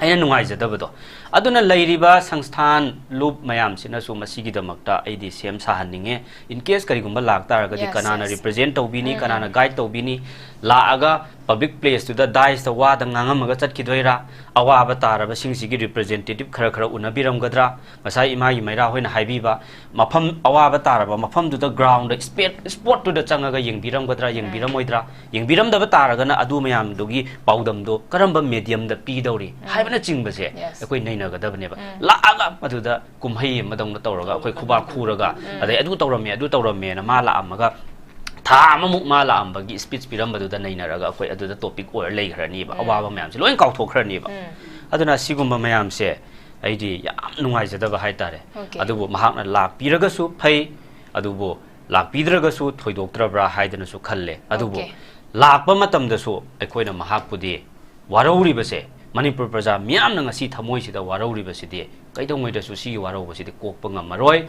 ꯑꯩꯅ ꯅꯨꯡꯉꯥꯏꯖꯗꯕꯗꯣ꯫ ꯑꯗꯨꯅ ꯂꯩꯔꯤꯕ ꯁꯪꯁꯊꯥꯟ, ꯂꯨꯞ ꯃꯌꯥꯝꯁꯤꯅꯁꯨ ꯃꯁꯤꯒꯤꯗꯃꯛꯇ ꯑꯩꯗꯤ ꯁꯦꯝ ꯁꯥꯍꯟꯅꯤꯡꯉꯦ꯫ In case ꯀꯔꯤꯒꯨꯝꯕ ꯂꯥꯛꯇꯥꯔꯒꯗꯤ ꯀꯅꯥꯅ ꯔꯤꯄ꯭ꯔꯖꯦꯟ ꯇꯧꯕꯤꯅꯤ, ꯀꯅꯥꯅ ꯒꯥꯏꯗ ꯇꯧꯕꯤꯅꯤ? ꯂꯥꯛꯑꯒ ꯄꯕ꯭ꯂꯤꯛ ꯄ꯭ꯂꯦꯁꯇꯨꯗ, ꯗꯥꯏꯁꯇ ꯋꯥꯗ ꯉꯥꯡꯉꯝꯃꯒ ꯆꯠꯈꯤꯗꯣꯏꯔꯥ? ꯑꯋꯥꯕ ꯇꯥꯔꯕꯁꯤꯡꯁꯤꯒꯤ ꯔꯤꯄ꯭ꯔꯖꯦꯟꯇꯦꯇꯤꯚ ꯈꯔ ꯈꯔ ꯎꯅꯕꯤꯔꯝꯒꯗ꯭ꯔꯥ? ꯉꯁꯥꯏ ꯏꯃꯥꯒꯤ ꯃꯩꯔꯥ ꯍꯣꯏꯅ ꯍꯥꯏꯕꯤꯕ, ꯃꯐꯝ, ꯑꯋꯥꯕ ꯇꯥꯔꯕ ꯃꯐꯝꯗꯨꯗ, ꯒ꯭ꯔꯥꯎꯟꯗ, ꯁ꯭ꯄꯦꯠ, ꯁ꯭ꯄꯣꯠꯇꯨꯗ ꯆꯪꯉꯒ ꯌꯦꯡꯕꯤꯔꯝꯒꯗ꯭ꯔꯥ, ꯌꯦꯡꯕꯤꯔꯝꯃꯣꯏꯗ꯭ꯔꯥ? ꯌꯦꯡꯕꯤꯔꯝꯗꯕ ꯇꯥꯔꯒꯅ ꯑꯗꯨ ꯃꯌꯥꯝꯗꯨꯒꯤ ꯄꯥꯎꯗꯝꯗꯣ ꯀꯔꯝꯕ ꯃꯦꯗꯤꯌꯝꯗ ꯄꯤꯗꯧꯔꯤ ꯍꯥꯏꯕꯅꯆꯤꯡꯕꯁꯦ ꯑꯩꯈꯣꯏ ꯅꯩꯅꯒꯗꯕꯅꯦꯕ꯫ ꯂꯥꯛꯑꯒ ꯃꯗꯨꯗ ꯀꯨꯝꯍꯩ ꯑꯃꯗꯧꯅ ꯇꯧꯔꯒ ꯑꯩꯈꯣꯏ ꯈꯨꯕꯥꯛ ꯈꯨꯔꯒ, ꯑꯗꯩ ꯑꯗꯨ ꯇꯧꯔꯝꯃꯦ, ꯑꯗꯨ ꯇꯧꯔꯝꯃꯦꯅ ꯃꯥ ꯂꯥꯛꯑꯝꯃꯒ, ꯊꯥ ꯑꯃꯃꯨꯛ ꯃꯥ ꯂꯥꯛꯑꯝꯕꯒꯤ ꯁ꯭ꯄꯤꯆ ꯄꯤꯔꯝꯕꯗꯨꯗ ꯅꯩꯅꯔꯒ ꯑꯩꯈꯣꯏ ꯑꯗꯨꯗ ꯇꯣꯄꯤꯛ ꯑꯣꯏꯔ ꯂꯩꯈ꯭ꯔꯅꯤꯕ꯫ ꯑꯋꯥꯕ ꯃꯌꯥꯝꯁꯦ ꯂꯣꯏ ꯀꯥꯎꯊꯣꯛꯈ꯭ꯔꯅꯤꯕ꯫ ꯑꯗꯨꯅ ꯁꯤꯒꯨꯝꯕ ꯃꯌꯥꯝꯁꯦ ꯑꯩꯗꯤ ꯌꯥꯝ ꯅꯨꯡꯉꯥꯏꯖꯗꯕ ꯍꯥꯏꯇꯥꯔꯦ꯫ ꯑꯗꯨꯕꯨ ꯃꯍꯥꯛꯅ ꯂꯥꯛꯄꯤꯔꯒꯁꯨ ꯐꯩ, ꯑꯗꯨꯕꯨ ꯂꯥꯛꯄꯤꯗ꯭ꯔꯒꯁꯨ ꯊꯣꯏꯗꯣꯛꯇ꯭ꯔꯕ꯭ꯔꯥ ꯍꯥꯏꯗꯅꯁꯨ ꯈꯜꯂꯦ꯫ ꯑꯗꯨꯕꯨ ꯂꯥꯛꯄ ꯃꯇꯝꯗꯁꯨ ꯑꯩꯈꯣꯏꯅ ꯃꯍꯥꯛꯄꯨꯗꯤ ꯋꯥꯔꯧꯔꯤꯕꯁꯦ, ꯃꯅꯤꯄꯨꯔ ꯄ꯭ꯔꯖꯥ ꯃꯤꯌꯥꯝꯅ ꯉꯁꯤ ꯊꯃꯣꯏꯁꯤꯗ ꯋꯥꯔꯧꯔꯤꯕꯁꯤꯗꯤ ꯀꯩꯗꯧꯉꯩꯗꯁꯨ ꯁꯤꯒꯤ ꯋꯥꯔꯧꯕꯁꯤꯗꯤ ꯀꯣꯛꯄ ꯉꯝꯃꯔꯣꯏ꯫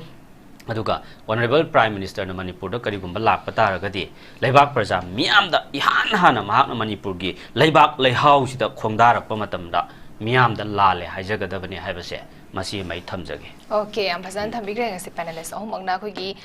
ꯑꯗꯨꯒ Honourable Prime Ministerꯅ ꯃꯅꯤꯄꯨꯔꯗ ꯀꯔꯤꯒꯨꯝꯕ ꯂꯥꯛꯄ ꯇꯥꯔꯒꯗꯤ, ꯂꯩꯕꯥꯛ ꯄ꯭ꯔꯖꯥ ꯃꯤꯌꯥꯝꯗ ꯏꯍꯥꯟ ꯍꯥꯟꯅ ꯃꯍꯥꯛꯅ ꯃꯅꯤꯄꯨꯔꯒꯤ ꯂꯩꯕꯥꯛ ꯂꯩꯍꯥꯎꯁꯤꯗ ꯈꯣꯡꯗꯥꯔꯛꯄ ꯃꯇꯝꯗ ꯃꯤꯌꯥꯝꯗ ꯂꯥꯜꯂꯦ ꯍꯥꯏꯖꯒꯗꯕꯅꯤ ꯍꯥꯏꯕꯁꯦ ꯃꯁꯤ ꯑꯃ ꯑꯩ ꯊꯝꯖꯒꯦ꯫ ꯑꯣꯀꯦ, ꯌꯥꯝ ꯐꯖꯅ ꯊꯝꯕꯤꯈ꯭ꯔꯦ꯫ ꯉꯁꯤ ꯄꯦꯅꯦꯂꯤꯁ ꯑꯍꯨꯝꯃꯛꯅ ꯑꯩꯈꯣꯏꯒꯤ